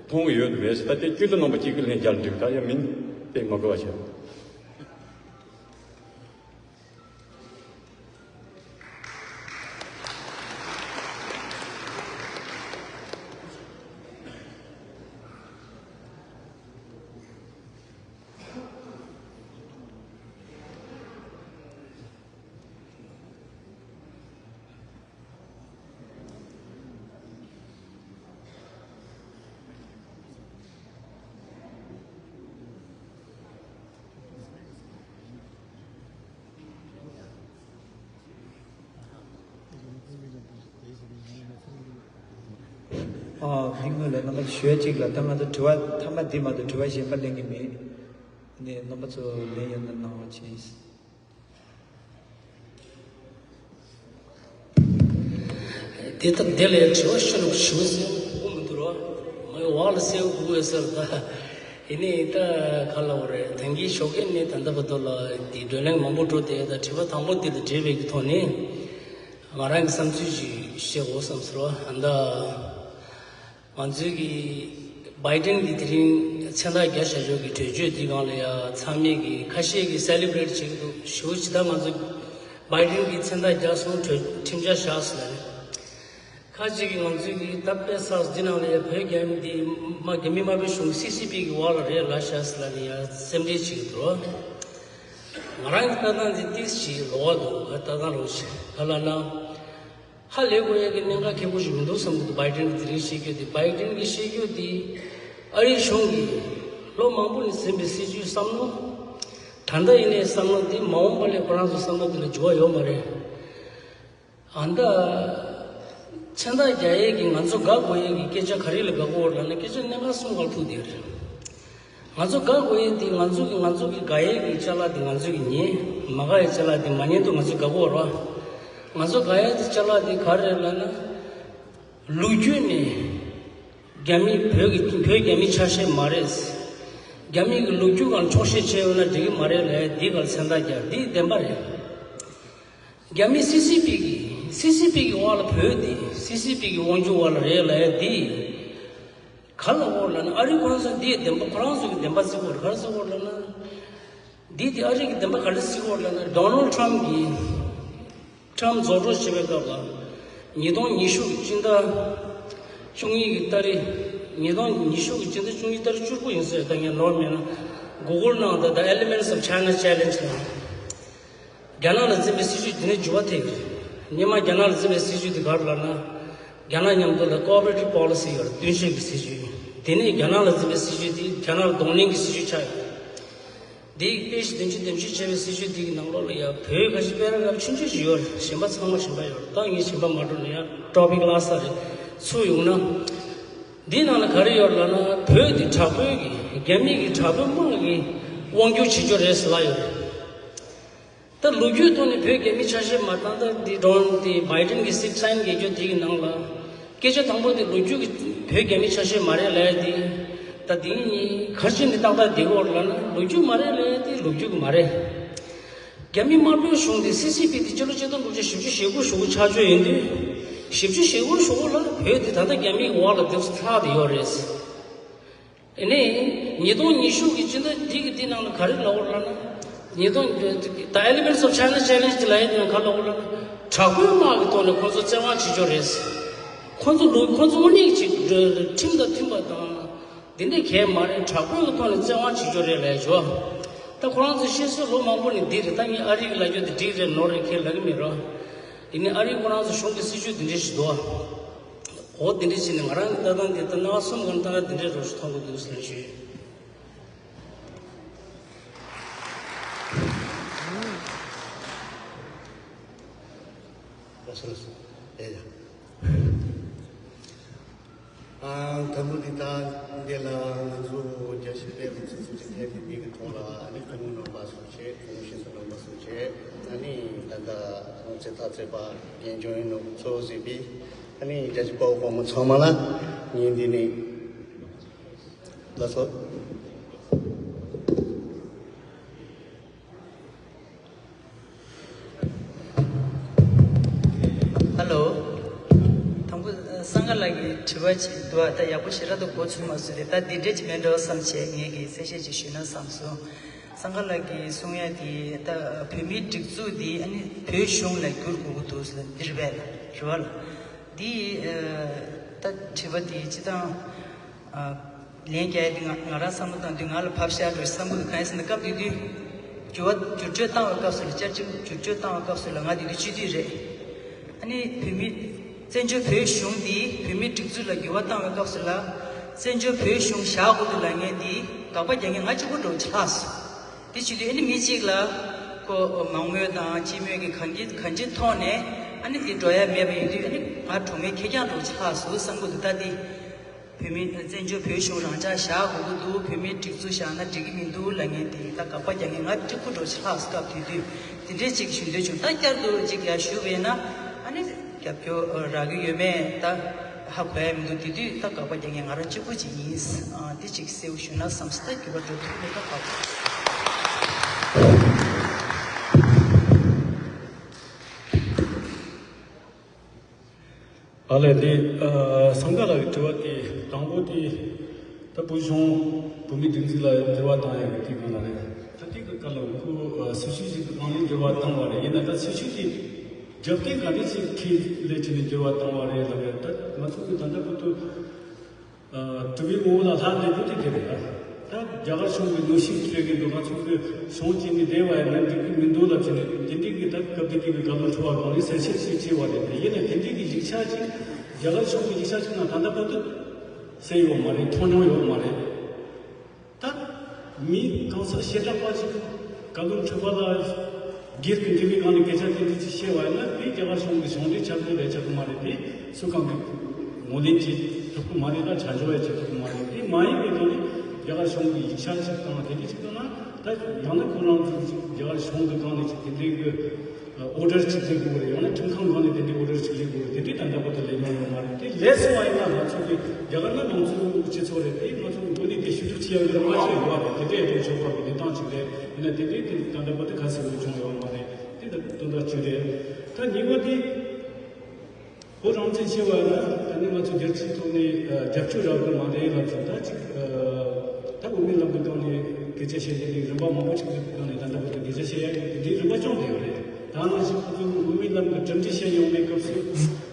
མཐོང་གི་ཡོད་དུ་མེད་ཟེར། ད་དེ་སྐྱིད་སྡུག་རྣམ་པ་གཅིག་གི་ལན་རྒྱག་འགྲིག་ད་ཡ་མིན་དེ་མ་དགོས་པ་བྱས། ཨ། མི་དངོས་ལ་རྣམ་པ་ཞུ་ཡ་གཅིག་ལ་ད་ང་ཚོ་དྲི་བ་ཐ་མ་འདི་མ་གཏོགས་དྲི་བ་གཞན་པ་གླེང་གི་མེད། ནས་རྣམ་པ་ཚོ་ལན་ཡང་ན་གནང་རོགས་བྱས། དེ་ལྟར་དེ་ལས་དྲི་བ་ཤོད་ལུགས་ཞུ་ཟེར་དགོས་མི་འདུག་རོ། མ་ཡོང་བག་ལ་སེལ་དགོས་ཟེར་ད། ཡིན་ནའི་ད་ག་ལ་བ་རེད། ད་གིན་ཞོགས་ཀས་ནས་ད་ལྟ་བར་དུ་ལ་དེ་བགྲོ་གླེང་མང་པོ་འགྲོ་དེ་ད་དྲི་བ་དང་པོ་དེ་དང་འབྲེལ་བའི་གི་ཐོག་ནས་ང་རང་གི་བསམ་ཚུལ་ཞིག་བཤད་དགོས་བསམ་ཟེར་བ་ཨ་ད། ང་ཚོའི་གི་བའི་ཌེན་གི་དེ་རིང་མཚན་རྟགས་བརྒྱབ་བཞག་ཆོག་གི་གྲོས་ཆོད་འདི་སྒང་ལ་ཡ་ཚང་མས་གི་ཁ་ཤས་གི་སེ་ལི་བྷི་རེ་ཊི་བྱེད་གི་འདུག་ཞུ་ཇི་ལྟར་ང་ཚོ་བའི་ཌེན་གི་མཚན་རྟགས་བརྒྱབ་སོང་གྲོས་ཁྲིམས་འཆར་བཞག་ཟེར་ལ་ནི། ཁ་ཅིག་གི་ང་ཚོའི་གི་ད་དཔེ་སག་འདི་ནང་ལ་ཡ་བོད་རྒྱ་མི་འདི་མ་རྒྱ་མི་དམར་པོའི་གཞུང་སི་སི་པི་གི་འོག་ལ་རེད་ལབ་བཞག་ཟེར་ལ་ནི་ཡ་སེམས་ཁྲལ་བྱེད་གི་འདུག་ང་རང་གི་ལྟ་སྟངས་འདི་ཏིག་ཞིག་ལོགས་འདུག་ལྟ་སྟངས་རོགས་ཞིག་ག་ལ་ན། ཧ་ལས་དགོས་ཡ་གི་གནད་འགག་ཁག་པོ་ཞིག་མི་འདུག་བསམ་གི་འདུག་བའི་ཌེན་གྱི་དེ་རིང་བཤད་རྒྱུ་དེ། བའི་ཌེན་གྱི་བཤད་རྒྱུ་དེ་ཨ་རིའི་གཞུང་གིས་ལོ་མང་པོ་ནས་ཟིན་པའི་སྲིད་ཇུས་བསམ་བློ། ད་ལྟ་ཡིན་ནའི་བསམ་བློ་དེ་མ་འོངས་པ་ལས་ཁོ་རང་ཚོ་བསམ་བློ་དེ་ལ་འགྱུར་བ་ཡོད་མ་རེད། ཨ་ད། མཚན་རྟགས་རྒྱག་ཡས་ཀྱི་ང་ཚོ་དགའ་དགོས་ཡས་ཀྱི་སྐད་ཆ་ག་རེ་ལ་དགའ་དགོས་ལབ་ན་སྐད་ཆ་གནད་འགག་གསུམ་སྒང་ཐུག་བསྡད་ཡོད་རེད། ང་ཚོ་དགའ་དགོས་ཡས་དེ་ང་ཚོ་གི་ང་ཚོ་གི་དགའ་ཡས་ཀྱི་ཅ་ལག་དེ་ང་ཚོ་གི་ཉན། མ་དགའ་ཡས་ཅ་ལག་དེ་མ་ཉན་དུས་ང་ཚོ་དགའ་དགོས་རེད་བ། ང་ཚོ་དགའ་ཡས་དེ་ཅ་ལག་དེ་ག་རེ་རེད་ལབ་ན། ལོ་རྒྱུས་ནས་རྒྱ་མི་བོད་ཀྱི་བོད་རྒྱ་མི་ཆ་ཤས་མ་རེད། རྒྱ་མི་གི་ལོ་རྒྱུས་སྒང་འཁྱོག་བཤད་བྱས་ཡོད་ན་འགྲིག་གི་མ་རེད་ལབ་ཡས་འདི་སྒང་མཚན་རྟགས་རྒྱག་འདི་བདེན་པ་རེད། རྒྱ་མི་སི་སི་པི་གི་སི་སི་པི་གི་འོག་ལ་བོད་དེ་སི་སི་པི་གི་དབང་སྒྱུར་འོག་ལ་རེད་ལབ་ཡ་འདི། ག་ལ་འོག་ལབ་ན་ཨ་རི་ཁོ་རང་ཚོ་འདི་བདེན་པ་ཁོ་རང་ཚོ་གི་བདེན་པ་བརྩི་གི་ཡོད་རེད། ག་རེ་བརྩི་གི་ཡོད་ལབ་ན། འདི་དེ་ཨ་རི་གི་བདེན་པ་ག་རེ་བརྩི་གི་ཡོད་ལབ་ན་ཌོ་ནལ་ཊམ་གི་ཊམ་རྫོགས་འགྲོ་བྱེད་པའི་སྐབས་ལ་ཉིས་སྟོང་ཉི་ཤུ་གི་སྤྱི་ཟླ་བཅུ་གཉིས་ཀྱི་ཏ་རིག་ཉིས་སྟོང་ཉི་ཤུ་གི་སྤྱི་ཟླ་བཅུ་གཉིས་ཏ་རིག་བཅུ་དགུ་ཡིན་ཟེར། ད་ངས་ནོར་མེད་ན་གུ་གལ་ནང་དུ་The Elements of China Challenge ལ། རྒྱ་ནག་ལ་འཛིན་པའི་སྲིད་ཇུས་དེ་ནས་འགྱུར་བ་ཐེབས་ཡོད་རེད། སྔོན་མ་རྒྱ་ནག་ལ་འཛིན་པའི་སྲིད་ཇུས་དེ་ག་རེ་ལབ་ན། རྒྱ་ནག་མཉམ་དུ་ལ་ཀོ་ཨོ་པ་རེ་ཊིབ་པོ་ལི་སི་ཡོད་རེད། བསྟུན་ཤུགས་ཀྱི་སྲིད་ཇུས། དེ་ནས་རྒྱ་ནག་ལ་འཛིན་པའི་སྲིད་ཇུས་དེ་རྒྱ་ནག་ལ་གདོང་ལེན་གྱི་སྲིད་ཇུས་ཆགས་ཡོད་རེད། དེའི་དཔེ་བཞི་བདུན་ཅུ་བདུན་ཅུ་བྱས་པའི་སྲིད་ཇུས་དེ་གི་ནང་ལོགས་ལ་ཡ་བོད་ཁ་ཤས་པེ་ར་གྷ་རབ་ཆུང་ཆུང་ཞིག་ཡོད་རེད། གཞན་པ་ཚང་མ་གཞན་པ་ཡོད་རེད། ད་ངས་གཞན་པ་མ་འགྲོ་ན་ཡ་ཊོ་པིག་བརླག་ས་རེད། ཚུར་ཡོང་ན། འདིའི་ནང་ལ་ག་རེ་ཡོད་རེད་ལབ་ན་བོད་དེ་དྲག་པོའི་གི་རྒྱ་མི་གི་དྲག་པོའི་དམག་གི་དབང་སྒྱུར་བྱེད་རྒྱུ་རེད་ཟེར་ལབ་ཡོད་རེད། ད་ལོ་རྒྱུས་ཐོག་ནས་བོད་རྒྱ་མི་ཆ་ཤས་མ་བཏང་ད་འདི་ཌོན་དེ་བའི་ཌེན་གི་སིག་སའིན་རྒྱག་རྒྱུ་དེ་གི་ནང་ལ་ སྐད་ཆ་དང་པོ་དེ་ལོ་རྒྱུས་ཀྱི་བོད་རྒྱ་མི་ཆ་ཤས་མ་རེད་ལབ་ཡ་དེ། ད་དེ་གཉིས་ག་རེ་བྱས་ནས་ཏག་ཏག་བསྡད་ཡོད་རེད་ལབ་ན། ལོ་རྒྱུས་མ་རེད་ལབ་ཡ་དེ་ལོ་རྒྱུས་ཀྱི་མ་རེད། རྒྱ་མི་དམར་པོའི་གཞུང་དེ་སི་སི་པི་དེ་སྤྱི་ལོ་ཆིག་སྟོང་དགུ་བརྒྱ་བཞི་བཅུ་ཞེ་དགུ་ཞེ་དགུ་ཆགས་ཆོག་ཡིན་དུས། བཞི་བཅུ་ཞེ་དགུ་ཞེ་དགུ་ལ་བོད་དེ་ད་ལྟ་རྒྱ་མིའི་འོག་ལ་འདུག་ལྷག་བསྡད་ཡོད་རེད། ཨ་ནི། ཉིས་སྟོང་ཉི་ཤུ་གི་སྤྱི་ཟླ་འདི་གི་འདི་ནང་ལ་ག་རེ་ལབ་ཡོད་རེད་ལབ་ན། ཉིས་སྟོང་། The Elements of China Challenge ལབ་ཡ་དེ་ནང་ག་རེ་ལབ་ཡོད་རེད་ལབ་ན། དྲག་པོའི་དམག་གི་ཐོག་ནས་ཁོང་ཚོ་བཙན་དབང་བྱེད་ཆོག་རེད། ཁོང་ཚོ་ལུགས་ཁོང་ཚོ་དངོས་གནས་ཅིག་ཁྲིམས་དང་མཐུན་པ་དང་། འདི་འདྲ་གང་ཡང་མ་རེད། དྲག་པོའི་ཐོག་ནས་བཙན་དབང་བྱེད་ཆོག་རེད་ལབ་ཡ་ཅིག་ཡོད། ད་ཁོ་རང་ཚོ་བཤད་སྲོལ་ལོ་མང་པོ་ནས་འདི་རེད། ད་ངས་ཨ་རི་གི་ལབ་རྒྱུ་དེ་འགྲིག་རེད་ནོར་རེད་ཁས་ལབ་ཀྱི་མེད་རོ། ཡིན་ནའི་ཨ་རིའི་ཁོ་རང་ཚོ་གཞུང་གི་སྲིད་བྱུས་འདི་འདྲ་ཞིག་འདུག་འོ་དེ་འདྲ་བྱས་ནས་ང་རང་གི་ལྟ་སྟངས་དེ་ལྟ་ན་གསུམ་གང་ལྟར་དེ་འདྲའི་རོ་ཞིག་མཐོང་གི་འདུག་ཟེར་ཞུས། ལགས་སོ། ལགས་སོ། ཨེ་ཡ། ཨ། དང་པོ་དེ་ད་འདི་ལ་ང་ཚོ་རྒྱལ་སྤྱིའི་དཔེ་མི་སྲིད་ཚོགས་ཀྱི་ཐད་ཀྱི་མི་གི་ཐོག་ལ་ཨ་ནི་སྐུ་ངོ་རྣམ་པ་སོགས་བྱས། སྐུ་ངོ་ཤེས་ཚོགས་རྣམ་པ་སོགས་བྱས། ཨ་ནི་ད་ལྟ་ཁོང་ཚེ་ཐག་ཚད་པ་རྒན་གཞོན་ནུ་གཙོ་བོ་བྱས་པའི་ཨ་ནི་རྒྱལ་སྤྱིའི་དཔའ་བོ་དཔའ་མོ་ཚང་མ་ལ་ངས་འདི་ནས་ལགས་སོ། ཧ་ལོ། དང་པོ་སངྒ་ལགས་ཀྱི་དྲི་བ་ཅིག་འདུག་ད་ཡག་པོ་ཞེ་དྲག་ཏུ་གོ་ཚུགས་མ་སོང་སྟེ། ད་འདི་འདྲ་ཅིག་མིན་འགྲོ་བསམ་བྱས། ངས་ཀྱི་གསལ་བཤད་ཅིག་ཞུས་ན་བསམ་སོང་། སངྒ་ལགས་ཀྱིས་གསུང་ཡ་དེ་ད་བོད་མིའི་སྒྲིག་འཛུགས་འདི་ཨ་ནི་བོད་གཞུང་ལ་བསྒྱུར་དགོས་ཀྱི་འདུག་ཟེར་འདི་རེད་པས། རེད་པ་ལགས། འདི་ད་དྲི་བ་དེ་སྤྱིར་བཏང་ལན་རྒྱག་ཡ་དེ་ང་ང་རང་བསམ་བློ་བཏང་དུས་ང་ལ་བབས་ཤག་འགྲོ་བསམ་གྱི་འདུག་གང་ཡིན་ཟེར་ན། སྐབས་དེ་དུས་འགྱུར་བ་བསྒྱུར་བཅོས་བཏང་བའི་སྐབས་སུ་ལ། བསྐྱར་བཅོས་བསྒྱུར་བཅོས་བཏང་བའི་སྐབས་སུ་ལ་ང་དེ་དུས་སྤྱི་འཐུས་རེད། ཨ་ནི་བོད་མི་བཙན་བྱོལ་བོད་གཞུང་འདི་བོད་མིའི་སྒྲིག་འཛུགས་ལ་འགྱུར་བ་བཏང་བའི་སྐབས་སུ་ལ། བཙན་བྱོལ་བོད་གཞུང་བཞག་དགོས་འདུག་ལབ་མཁན་འདི་དགག་པ་རྒྱག་མཁན་ང་གཅིག་པུ་འགྲོ་ཆགས་སོང་། དེ་བྱེད་དུས་ཨ་ནི་མི་གཅིག་ལ་ཁོ་མ་དངུལ་དང་སྤྱི་མོས་ཀྱི་གང་གི་གང་ཅིའི་ཐོག་ནས་ཨ་ནི་དེ་འགྲོ་ཡ་མེད་པ་ཡིན་དུས། ཨ་ནི་ང་གྲོགས་མེད་ཁེར་རྐྱང་འགྲོ་ཆགས་སོང་བསམ་གྱི་འདུག་ད་དེ་བོད་མི་བཙན་བྱོལ་བོད་གཞུང་རང་འཇགས་བཞག་དགོས་ཀྱི་འདུག་བོད་མིའི་སྒྲིག་འཛུགས་བཞག་ན་འགྲིག་གི་མི་འདུག་ལབ་མཁན་དེ་ད་དགག་པ་རྒྱག་མཁན་ང་གཅིག་པུ་འགྲོ་ཆགས་སོང་། སྐབས་དེ་དུས་དེ་འདྲས་ཅིག་ཞུ་འདོད་བྱུང་། ད་བསྐྱར་དུ་ཅིག་ཡར་ཞུ་བས་ན་ཨ་ནི་རྒྱབ་སྐྱོར་རག་གི་ཡོད་མེད་ད་ཧ་གོ་ཡ་མི་འདུག་དེ་དུས་ད་དགག་པ་རྒྱག་མཁན་ང་རང་གཅིག་པུ་ཅིག་ཡིན། ཨ། དེ་ཅིག་གསལ་པོ་ཞུས་ན་བསམ་སོང་། ད་འགྱུར་བ་འགྲོ་ཐུབ་མེད་ད་ཧ་གོ། ཨ་ལས། འདི་ཨ་སངྒ་ལགས་ཀྱི་དྲི་བ་དེ་དང་པོ་དེ། ད་བོད་གཞུང་བོད་མིའི་སྒྲིག་འཛུགས་ལ་འགྱུར་བ་བཏང་ཡག་གི་དེ་གང་ལ་རེད། ད་དེ་གི་སྐབས་ལ་ཁོ་ཨ་སྲིད་བྱུས་ཤིག་གི་སྒང་ནས་འགྱུར་བ་བཏང་བ་རེད། ཡིན་ན་ད་སྲིད་བྱུས་དེ་རྒྱབ་རྟེན་ག་འདྲ་ཞིག་གི་ལས་བྱས་ནས་འགྱུར་བ་བཏང་བ་རེད་ལབ་ཡ། ད་ང་ཚོ་གི་ད་ལྟ་བར་དུ་ཨ་དྲི་བའི་ངོ་བོ་ལ་ལྷག་ལས་དགོས་དེ་དེ་རེད། ད་རྒྱ་གར་གཞུང་གི་ནོར་སྲིད་སྤྲད་གི་འདུག་ང་ཚོ་གི་གཞུང་བྱས་ནས་བསྡད་པ་ཡིན་ན་འགྲིག་གི་མི་འདུག་ལབ་བྱས་ནས། དེ་འདྲའི་གི་ད་སྐབས་དེ་དུས་ཀྱི་བཀའ་བློན་ཁྲི་པ་གང་ལ་གསལ་བཤད་ཞིག་བྱས་པ་རེད། དེ་ཡིན་ན་དེ་འདྲའི་གི་ཡིག་ཆ་ཅིག་རྒྱ་གར་གཞུང་གི་ཡིག་ཆ་ཅིག་ནང་ད་ལྟ་བར་དུ་གསལ་ཡོད་མ་རེད། མཐོང་མྱོང་ཡོད་མ་རེད། ད་མི་གང་ཟག་བྱེ་བྲག་པ་ཅིག་བཀའ་བློན་ཁྲི་པ་ལ་སྒེར་གྱི་འབྲེལ་བའི་སྒང་ནས་སྐད་ཆ་དེ་འདྲ་ཅིག་བཤད་པ་ཡིན་ན། དེ་རྒྱ་གར་གཞུང་གི་གཞུང་འབྲེལ་ཆགས་ཀྱི་རེད་ཆགས་ཀྱི་མ་རེད། དེ་སུ་གང་གི་ངོས་ལེན་བྱེད་ཐུབ་ཀྱི་མ་རེད་ལ། ཆ་འཇོག་ཡང་བྱེད་ཐུབ་ཀྱི་མ་རེད། དེ་མ་ཡིན་པའི་སྒང་ནས་རྒྱ་གར་གཞུང་གི་ཡིག་ཆ་ཅིག་དང་དེ་འདྲ་ཅིག་དང་ན། ད་ཡང་ན་ཁོ་རང་ཚོ་རྒྱ་གར་གཞུང་གི་སྒང་ནས་ཅིག་དེ་འདྲའི་གི་ཨོ་ཌར་ཅིག་སླེབས་དགོས་རེད། ཡང་ན་ཁྲིམས་ཁང་ནང་ནས་དེ་འདྲའི་ཨོ་ཌར་ཅིག་སླེབས་དགོས་རེད། དེ་འདྲའི་ད་ལྟ་བར་དུ་སླེབས་མྱོང་ཡོད་མ་རེད། དེ་སླེབས་སོང་བ་ཡིན་ན་ང་ཚོ་གི་རྒྱ་གར་ནི་མང་གཙོའི་སྤྱི་ཚོགས་རེད། དེ་ང་ཚོ་གི་འགོ་ནས་དེ་ཞུ་གཏུག་བྱེད་ཡག་གི་རང་དབང་ཅིག་ཡོད་རེད། དེ་འདྲའི་དོན་ཆོག་པ་གི་ལས་སྟངས་ཅིག་རེད། ཡིན་ན་དེ་འདྲའི་དེ་ད་ལྟ་བར་དུ་ག་ཚོད་ཡང་བྱུང་ཡོད་མ་རེད། དེ་ད་དོན་དག་གཅིག་རེད། ད་གཉིས་པ་དེ། བོད་རང་བཙན་ཆེ་བ་ཡིན་ན་ད་ནི་ང་ཚོ་རྒྱལ་སྤྱིའི་ཐོག་ནས་ཨ་རྒྱབ་སྐྱོར་རག་གི་མ་རེད་ལབ་སོང་། ད་ཅིག་ཨ་ད་དབུ་མའི་ལམ་གྱི་སྒང་ནས་སྐད་ཆ་བཤད་མཁན་གྱི་རིམ་པ་མང་པོ་ཅིག་གི་སྒང་ནས་ད་ལྟ་བར་དུ་སྐད་ཆ་བཤད་ཡ་དེ་འདྲའི་རིམ་པ་བྱུང་བསྡད་ཡོད་རེད། ད་ནང་བཞིན་ཁོ་ཚོས་དབུ་མའི་ལམ་གྱི་གྲུབ་འབྲས་བཤད་ཡོང་བའི་སྐབས་སུ།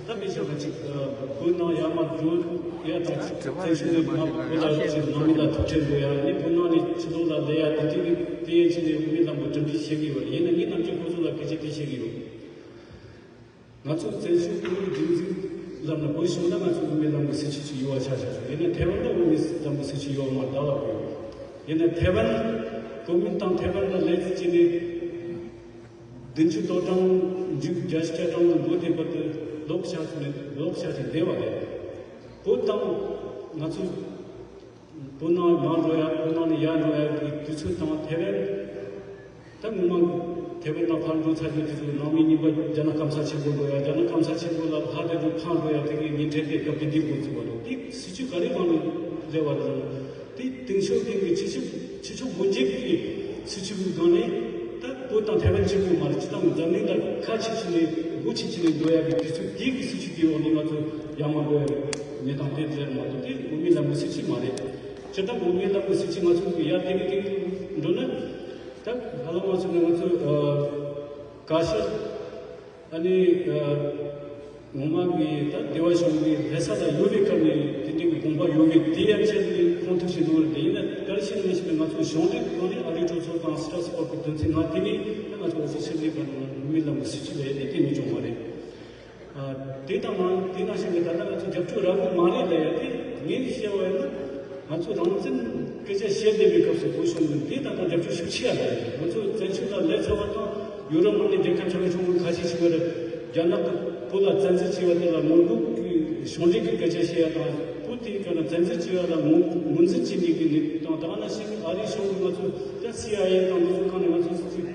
ད་དཔེ་བཞག་ན་ཅིག་ཨ་བོད་ནང་ཡར་མར་འགྲོ་ཡ་དང་། བཙན་བྱོལ་ནས་མར་བོད་ལ་ཅིག་ནང་མི་ལ་ཐུག་འཕྲད་དགོས་ཡ། ནི་བོད་ནང་ནས་ཕྱི་ལོགས་ལ་སླེབས་ཡ་དེ་འདྲའི་གི་དེ་ཡན་ཆད་ནས་དབུ་མའི་ལམ་གྱི་གྲུབ་འབྲས་བཤད་གི་ཡོད་རེད། ཡིན་ན་ངས་ནམ་རྒྱུན་ཁོ་ཚོ་ལ་སྐད་ཆ་དེ་བཤད་གི་ཡོད། ང་ཚོ་བཙན་བྱོལ་བོད་མིའི་སྒྲིག་འཛུགས་ལབ་ན། བོད་གཞུང་ལ་ང་ཚོ་དབུ་མའི་ལམ་གྱི་སྲིད་བྱུས་ཅིག་ཡོད་པ་ཆགས་ཆགས་སོང་། ཡིན་ན་ཐའེ་ཝན་ལ་དབུ་མའི་ལམ་གྱི་སྲིད་བྱུས་ཡོད་པ་མ་རེད། ད་བར་དུ་ཡིན་ན་ཐའེ་ཝན་གོ་མིན་ཏང་ཐའེ་ཝན་ལ་ལས་ཀྱི་ནས་བདུན་ཅུ་དོན་གྲངས་མཇུག་བརྒྱད་ཅུ་གྱ་གྲངས་ལ་འགོ་བསྡད་པ་དེ་ལོག་ཆགས་ནས་ལོག་ཆགས་ཏེ་བསྡད་པ་རེད། བོད་དང་ང་ཚོ་བོད་ནང་མར་འགྲོ་ཡ། བོད་ནང་ནས་ཡར་འགྲོ་ཡ་གི་དུས་ཚོད་དང་ཐའེ་ཝན། ད་ངོ་མ་ ཁེ་ཕན་དང་ཕར་འགྲོ་ཚར་རྒྱུ་དེ་ཚོ་ནང་མི་གཉིས་པ་རྒྱ་ནག་སྐམ་ས་ཆེན་པོ་འགྲོ་ཡ། རྒྱ་ནག་སྐམ་ས་ཆེན་པོ་ལ་ཕར་དེ་ཚོ་ཕར་འགྲོ་ཡ། དེ་གི་ཉིན་ཁྲི་དེ་སྐབས་དེ་འདི་དགོས་ཚུལ་བ་རེད། དེ་སྲིད་ཇུས་ག་རེ་སྒང་ནས་སླེབས་པ་རེད་ཟེར་ན། དེ་ཏེང་ཞའོ་ཕིང་གི་ཕྱི་ཕྱོགས་ཕྱི་ཕྱོགས་སྒོ་འབྱེད་ཀྱི་སྲིད་ཇུས་ཀྱི་སྒང་ནས་ད་བོད་དང་ཐའེ་ཝན་གཅིག་པུ་མ་རེད། སྤྱིར་བཏང་འཛམ་གླིང་ལ་ཁ་ཕྱེ་ཕྱེ་ནས་སྒོ་ཕྱེ་ཕྱེ་ནས་འགྲོ་ཡ་གི་དུས་ཚོད་དེ་གི་སྲིད་ཇུས་དེའི་འོག་ནས་ང་ཚོ་ཡར་མར་འགྲོ་ཡ་གི་གནས་སྟངས་དེ་རེད་མ་གཏོགས། དེ་འོས་མིའི་ལམ་གྱི་སྲིད་ཇུས་མ་རེད། སྤྱིར་བཏང་འོས་མིའི་ལམ་གྱི་སྲིད་ཇུས་ང་ཚོ་གི་ཡར་དེ་གི་དེ་གི་འགྲོ་ན། ད་ཧ་ལམ་ང་ཚོ་ནས་ང་ཚོ་ཨ་བཀའ་ཤག་ཨ་ནི་ཨ་ངོ་མ་གི་ད་སྡེ་བ་གཞུང་གི་ལྷ་ས་ལ་ཡོད་པའི་སྐབས་ནས་དེ་འདྲའི་གི་དགོངས་པ་ཡོད་མེད་དེ་ཡང་ཆེད་དུ་ཁོང་ཐུག་བཞིན་འདུག་རེད། དེ་ཡིན་ན་ག་རེ་བྱས་ནས་ཞིག་ན་ང་ཚོ་གཞུང་འབྲེལ་གི་སྒང་ནས་ཨ་རིའི་གྲོས་ཚོགས་དང་སི་ཊ་སི་པོར་གི་དོན་ཚན་ལྔ་དེ་ནས་ད་ང་ཚོ་ཨོ་ཕི་ཤལ་ལི་ག་ནས་མི་ལམ་གི་སྲིད་ཇུས་ལ་ཡ་དེ་གཏན་ནས་བྱུང་བ་རེད། ཨ་དེ་དང་མ་དེ་ནང་བཞིན་གི་ད་ལྟ་ང་ཚོ་རྒྱབ་སྐྱོར་རག་གི་མ་རེད་ལ་ཡ་དེ་ངས་བཤད་པ་ཡིན་ན། ང་ཚོ་རང་བཙན་སྐད་ཆ་བཤད་བསྡད་པའི་སྐབས་སུ་བོད་གཞུང་གིས་འདི་ད་ལྟ་རྒྱབ་སྐྱོར་ཤུགས་ཆེ་ཡ་རེད། ང་ཚོ་བཙན་བྱོལ་ལ་སླེབས་ཚར་བ་དང་། ཡུ་རོབ་ནང་ནས་རྒྱལ་ཁབ་ཆེན་པོ་ཆུང་ངུ་ཁ་ཤས་ཤིག་གིས་རྒྱ་ནག་གིས་བོད་ལ་བཙན་འཛུལ་བྱས་པ་དེ་ལ་ངོ་རྒོལ་གྱི་གཞུང་འབྲེལ་གྱི་སྐད་ཆ་བཤད་ཡ་དང་། བོད་དེའི་ཁྲོད་ན་བཙན་འཛུལ་བྱས་པ་ལ་ངོས་ངོས་འཛིན་བྱེད་མཁན་གྱི་གནས་སྟངས་དང་། ནང་བཞིན་ཨ་རིའི་གཞུང་གིས་ང་ཚོ་ད་སི་ཨའི་ཨེ་དང་འདི་ཚོའི་སྒང་ནས་ང་ཚོ་སྲིད་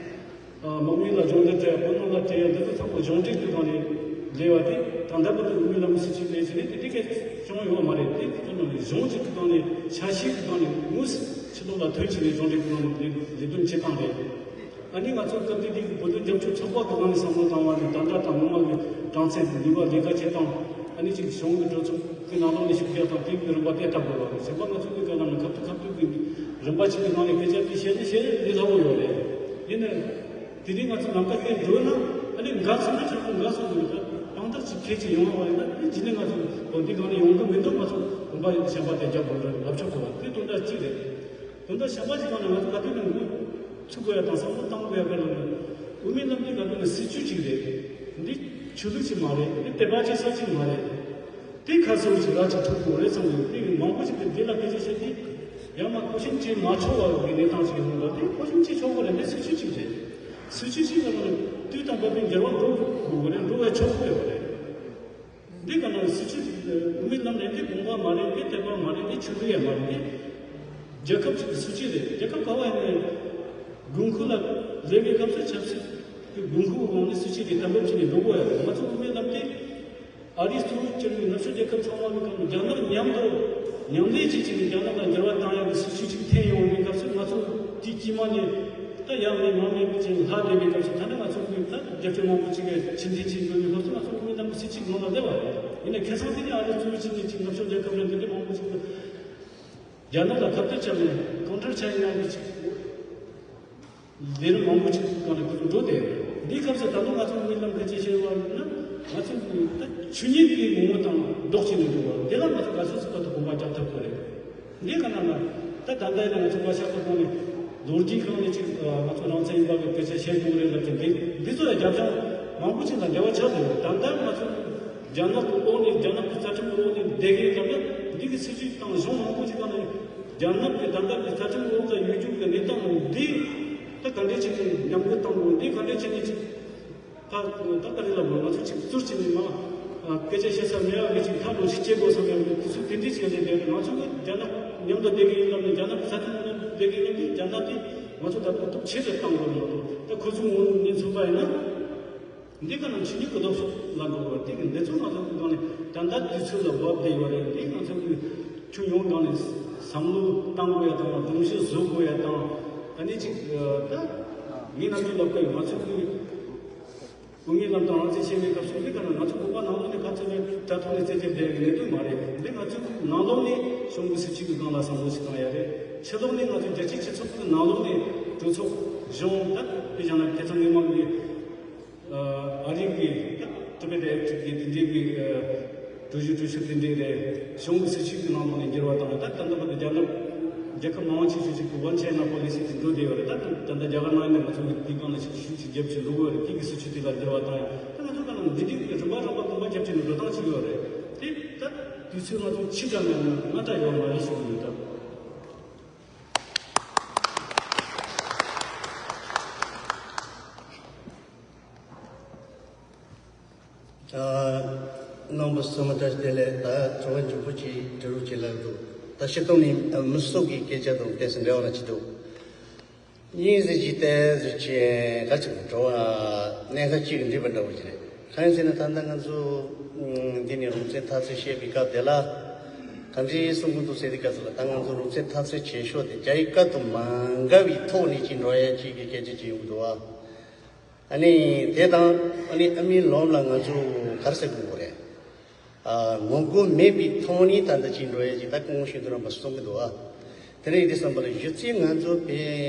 དམག་མི་ལ་སྦྱོང་བརྡར་སྤྲད། བོད་ནང་ལ་སྤྲད་ཡ་འདི་ཚོ་ཚང་མ་གཞུང་འབྲེལ་གྱི་སྒང་ནས་སླེབས་པ་དེ། ད་ལྟ་བར་དུ་འོས་མི་ལམ་སྲིད་ཇུས་ལས་བྱས་ནས་དེ་འདྲའི་སྐད་བྱུང་ཡོད་མ་རེད། དེ་ཚོ་ནང་ནས་གཞུང་གཅིག་གི་སྒང་ནས་འཆར་གཞི་གི་སྒང་ནས་དངོས་སུ་ཕྱི་ལོགས་ལ་ཐོན་བྱས་ནས་གཞུང་འབྲེལ་གྱི་སྒང་ནས་ལས་ལས་དོན་བྱེད་སྟངས་རེད། ཨ་ནི་ང་ཚོ་སྐབས་དེ་དུས་ཀྱི་བོད་དོན་རྒྱབ་སྐྱོར་ཚོགས་པ་གི་སྒང་ནས་བསམ་བློ་བཏང་བ་ནི། ད་ལྟ་དང་སྔོན་མ་གི་གྲངས་ཚད་དང་ནུས་པ་ལས་ཀ་བྱེད་སྟངས། ཨ་ནི་ཅིག་གཞུང་གི་གྲོས་ཚོགས་ཀྱི་ནང་ལོགས་ནས་ཞུགས་རྒྱག་སྟངས་དེ་གི་རིམ་པ་དེ་ལྟ་དགོས་པ་རེད། གཞན་པ་ང་ཚོ་གི་སྒང་ལ་ནི་ཁ་ཐུག་ཁ་ཐུག་གི་རིམ་པ་གཅིག་གི་ནང་ནས་སྐད་ཆ་དེ་བཤད་ན་བཤད་ལས་སླ་བོ་ཡོད་རེད། ཡིན་ནའི་དེ་རིང་ང་ཚོ་ལམ་ཁ་དེ་འགྲོ་ན། ཨ་ནི་འགག་སོང་ན་ཆག་སྒོ་འགག་སོང་དགོས་ཡོད། དཔང་རྟགས་ཅིག་གལ་ཆེ་ཡོང་བ་ཡིན་ན། ཨ་ནི་རྗེས་ནས་ང་ཚོ་འོ་འདི་སྒང་ནས་ཡོང་གི་མི་འདུག་ང་ཚོ་གོམ་པ་གཞན་པ་དེ་རྒྱག་དགོས་རེད། ལབ་ཆོག་གི་བ། དེ་དོན་དག་གཅིག་རེད། དོན་དག་གཞན་པ་ཞིག་སྒང་ནས་ང་ཚོ་ག་དུས་ནས་འགོ་ཚུགས་དགོས་ཡ་དང་བསམ་བློ་བཏང་དགོས་ཡ་ག་ལ་ནི། དབུ་མའི་ལམ་འདི་ག་དུས་ནས་སྲིད་ཇུས་ཅིག་རེད། འདི་ཆོས་ལུགས་ཅིག་མ་རེད། འདི་དད་པ་བྱེད་ས་ཅིག་མ་རེད། དེ་ཁ་སང་ཞིག་ར་ཅིག་ཐུག་དགོས་རེད་བསམ་གི་ཡོད། དེ་མང་པོ་ཞིག་གིས་འདི་ལ་སྐད་ཆ་བཤད་དུས། ཡང་ན་ཁོ་ཤིན་ཅིག་མ་ཆོག་པ་གི་གནས་སྟངས་ཤིག་ཡོང་འདུག་དེ་ཁོ་ཤིན་ཅིག་ཆོག་གི་རེད། འདི་སྲིད་ཇུས་ཅིག་རེད། སྲིད་ཇུས་ཅིག་ལ་ནི་དུས་དང་བབ་པའི་འགྱུར་བ་འགྲོ་དགོས་རེད། འགྲོ་བའི་ཆོག་གི་ཡོད་རེད། འདི་ག་ནང་སྲིད་ཇུས་དབུ་མའི་ལམ་རེད། འདི་དགོངས་པ་མ་རེད། འདི་དད་པ་མ་རེད། འདི་ཆོས་ལུགས་ཡང་མ་རེད། འདི་རྒྱལ་ཁབ་ཅིག་གི་སྲིད་ཇུས་རེད། རྒྱལ་ཁབ་ག་བ་ཡིན་ནའི་དགོས་མཁོ་ལ་སླེབས་པའི་སྐབས་སུ་ཆབ་སྲིད་ཀྱི་དགོས་མཁོ་གི་ངང་ནས་སྲིད་ཇུས་དེ་གཏན་འབེབས་བྱས་ནས་འགྲོ་དགོས་ཡ་རེད། ང་ཚོ་དབུ་མའི་ལམ་དེ་ཨ་རིའི་གཙོ་བོ་གྱུར་བའི་ནུབ་ཕྱོགས་རྒྱལ་ཁབ་ཚང་མ་གི་སྒང་ནས་རྒྱ་ནག་མཉམ་དུ་མཉམ་ལས་བྱེད་ཀྱི་ནས་རྒྱ་ནག་ལ་འགྱུར་བ་བཏང་ཡ་གི་སྲིད་ཇུས་ཅིག་འཐེན་ཡོང་བའི་སྐབས་སུ། ང་ཚོ་དེའི་དཀྱིལ་མ་ནས་ད་ཡང་ནས་མང་ནས་ཅིག་ལྷག་བསྡད་པའི་སྐབས་སུ། ད་ནི་ང་ཚོ་གི་ད་རྒྱབ་སྐྱོར་མང་པོ་ཅིག་གིས་ཕྱིར་འཐེན་བྱེད་དགོས་པའི་སྐབས་སུ། ང་ཚོ་དབུ་མའི་ལམ་གྱི་སྲིད་ཇུས་ནང་ལ་སླེབས་པ་རེད། ཡིན་ནའི་ཁ་སང་དེ་ནས་ཨ་རི་གཙོ་བོ་བྱས་ནས་ཅིག་ནུབ་ཕྱོགས་རྒྱལ་ཁབ་ལ་འདི་འདྲ་མང་པོ་ཅིག་གིས་རྒྱ་ནག་ལ་ཁ་གཏད་བཅག་ནས་ཀོན་ཊར་ཆ་ཡིན་ཡང་གི་ཅིག་ལས་རིམ་མང་པོ་ཅིག་སྒང་ནས་ཁོ་ཚོ་འགྲོ་བསྡད་ཡོད། འདིའི་སྐབས་སུ་ད་དུང་ང་ཚོ་དབུ་མའི་ལམ་གྱིས་ཅི་བཤད་པ་ཡིན་ན། ང་ཚོ་ད་ཆོས་ཉིད་ཀྱི་ངོ་བོ་དང་ལྡོག་ཕྱིན་ནས་འགྲོ་བ་དེ་ལ་ང་ཚོ་ག་ཚོད་ཚོད་པ་དང་གོམ་པ་རྒྱག་ཐུབ་དགོས་རེད། འདི་ག་ནང་ལ་ད་ད་ལྟ་ཡིན་ན་ང་ཚོ་བཀའ་ཤག་གི་སྒང་ནས་ལོ་རྒྱུས་སྒང་ནས་ཅིག་ང་ཚོ་རང་བཙན་ཡིན་པ་གི་སྐད་ཆ་བཤད་དགོས་རེད་ལབ་ཀྱི་འདི་འདི་ཚོ་ལ་རྒྱབ་ལྗོངས་མང་པོ་ཅིག་དང་འབྲེལ་བ་ཆགས་འདུག་ད་ལྟ་ང་ཚོ་རྒྱ་ནག་གི་འོག་ནས་རྒྱ་ནག་གི་རྩ་ཁྲིམས་འོག་ནས་བསྡད་མཁན་ལབ་ན། འདི་གི་སྲིད་ཇུས་དང་གཞུང་མང་པོ་ཅིག་སྒང་ནས་རྒྱ་ནག་གི་ད་ལྟ་གི་རྩ་ཁྲིམས་འོག་ལ་ཡོད་རྒྱུ་གི་གནས་སྟངས་འདི་ད་ག་འདྲས་བྱས་ནས་མཉམ་འགུལ་གཏོང་དགོས། འདི་ག་འདྲས་བྱས་ནས་ཅིག་ད་ད་ག་རེ་ལབ་དགོས། ང་ཚོ་ཅིག་ཟུར་ཅིག་ནས་མ་སྐད་ཆ་བཤད་ས་མེད་པ་གི་ཅིག་ཐབས་ལོ་ཅིག་བྱེད་དགོས་བསམ་ཡང་དུས་ཚོད་དེ་འདྲས་ཅིག་ལས་བསྡད་རེད། ང་ཚོ་གི་རྒྱ་ནག་མཉམ་དུ་བསྡད་མཁན་ཡིན་ལབ་ནས། རྒྱ་ནག་གི་རྩ་ཁྲིམས་འོག་ལ་བསྡད་མཁན་ཡིན་ན། རྒྱ་ནག་དེ་ང་ཚོ་ད་གོ་སྟོབས་ཆེ་དུ་གཏོང་དགོས་རེད་མ་གཏོགས། ད་ཁོ་ཚོའི་ངོས་ནས་མཚོན་པ་ཡིན་ན། འདི་ག་ནང་ཆོས་ཉིད་ཀྱི་ལྡོག་ཕྱོགས་ལ་འགྲོ་བ་དེ་གི་འདི་ཚོ་ང་ཚོ་གི་སྒང་ནས་ད་ལྟ་དུས་ཚོད་ལ་བབ་བསྡད་ཡོད་རེད། འདི་ང་ཚོ་གི་ཁྱོན་ཡོངས་སྒང་ནས་བསམ་བློ་གཏང་དགོས་ཡ་དང་། སྒྲོམ་གཞི་བཟོ་དགོས་ཡ་དང་། ཨ་ནི་ཅིག་ད་ངས་ནམ་རྒྱུན་ལབ་ཀྱི་ཡོད། ང་ཚོ་གི་དབུ་མའི་ལམ་དང་རང་བཙན་ཆེ་བའི་སྐབས་སུ། འདི་ག་ནང་ང་ཚོ་བོད་པ་ནང་ལོགས་ནས་ག་ཚོད་ནས་དྲ་ཐོག་ནས་རྩོད་རྒྱབ་བསྡད་ཡ་གི་གནད་དོན་མ་རེད། འདི་ང་ཚོ་ནང་ལོགས་ནས་གཞུང་གི་སྲིད་ཇུས་ཀྱི་སྒང་ལ་བསམ་བློ་ཞིག་བཏང་ཡ་རེད། ཕྱི་ལོགས་ནས་ང་ཚོ་རྒྱལ་སྤྱིའི་སྤྱི་ཚོགས་ཀྱི་ནང་ལོགས་ནས་གྲོས་ཚོགས་གཞུང་ད་དཔེ་བཞག་ན་ཁ་སང་ཉི་མ་གི་ཨ་རིའི་གི་ད་ཊི་བེཊ་ཨེག་ཊི་གི་དེ་འདྲའི་གི་ཨ་གྲོས་གཞི་གྲོས་ཆོད་དེ་འདྲའི་རེད། གཞུང་གི་སྲིད་ཇུས་ཀྱི་ནང་ལོགས་ནས་འགྱུར་བ་བཏང་ཡ། ད་ད་ལྟ་བར་དུ་རྒྱ་ནག་རྒྱལ་ཁབ་མང་ཆེ་ཤོས་ཤིག་གི་One China Policy དེ་འགྲོ་བསྡད་ཡོད་རེད། ད་ད་ལྟ་རྒྱ་གར་ནང་ནས་ང་ཚོ་གི་དེའི་སྒང་ལ་ཞིག་ཤུགས་ཅིག་རྒྱབ་ཅིག་འགྲོ་གི་ཡོད་རེད། དེ་གི་སྲིད་ཇུས་དེ་ལ་འགྱུར་བ་བཏང་ཡ། ད་ང་ཚོ་ག་ལ་འདི་འདྲའི་གི་རིམ་པ་རིམ་པ་གོམ་པ་རྒྱབ་ཅིག་ནས་འགྲོ་སྟངས་ཅིག་ཡོད་རེད། དེ་ད་དུས་ཚོད་ང་ཚོ་ཕྱི་དྲགས་ནས་ང་ད་ཡོད་མ་རེད་ཞུ་གི་ཡོད། ད། རྣམ་པ་ཚང་མ་བཀྲ་ཤིས་བདེ་ལེགས། ད་ཚོགས་མགོན་རྒྱུགས་སྤྲོད་ཅིག་འབྲི་རོགས་བྱེད་ལབ་འདུག་ད་སྤྱིར་བཏང་ནས་མི་སོགས་ཀྱི་སྐད་ཆ་དང་ཏོག་ཙམ་འབྲེལ་བ་ར་ཅིག་འདུག་དབྱིངས་ཟེར་གྱི་ཏེ་ཟེར་གྱི་ག་ཅིག་འགྲོ་བ་གནས་ཁ་གཅིག་འདྲིས་པ་འདྲ་བོ་ཅིག་རེད། གང་ཡིན་ཟེར་ན་ད་ལྟ་ང་ཚོ་འདི་ནས་རང་བཙན་འཐབ་རྩོད་བཤད་པའི་སྐབས་དེ་ལ་ག་འདྲའི་གསུང་གི་འདུག་ཟེར་དུས་སྐབས་སུ་ལ་ད་ང་ཚོ་རང་བཙན་འཐབ་རྩོད་བྱེད་ཕྱོགས་དེ་རྒྱ་ཡི་བཀའ་དང་མ་འགལ་བའི་ཐོག་ནས་ཅིག་འགྲོ་ཡ་ཅིག་གི་སྐད་ཆ་ཅིག་ཡོང་གི་འདུག་བ། ཨ་ནི་དེ་དང་ཨ་ནི་ཨ་མའི་ལམ་ལ་ང་ཚོ་ག་རེ་ཟེར་དགོས་རེད། ཨ་ངོ་རྒོལ་མེད་པའི་ཐོག་ནས་ད་ལྟ་ཅིག་འགྲོ་ཡ་ཅིག་ད་སྐུ་ངོ་ཤེས་རབ་རིན་པོ་ཆེས་གསུང་གི་འདུག་ཨ། དེ་རིང་འདི་བསམ་པ་ལ་གཞི་རྩའི་ང་ཚོ་པའི་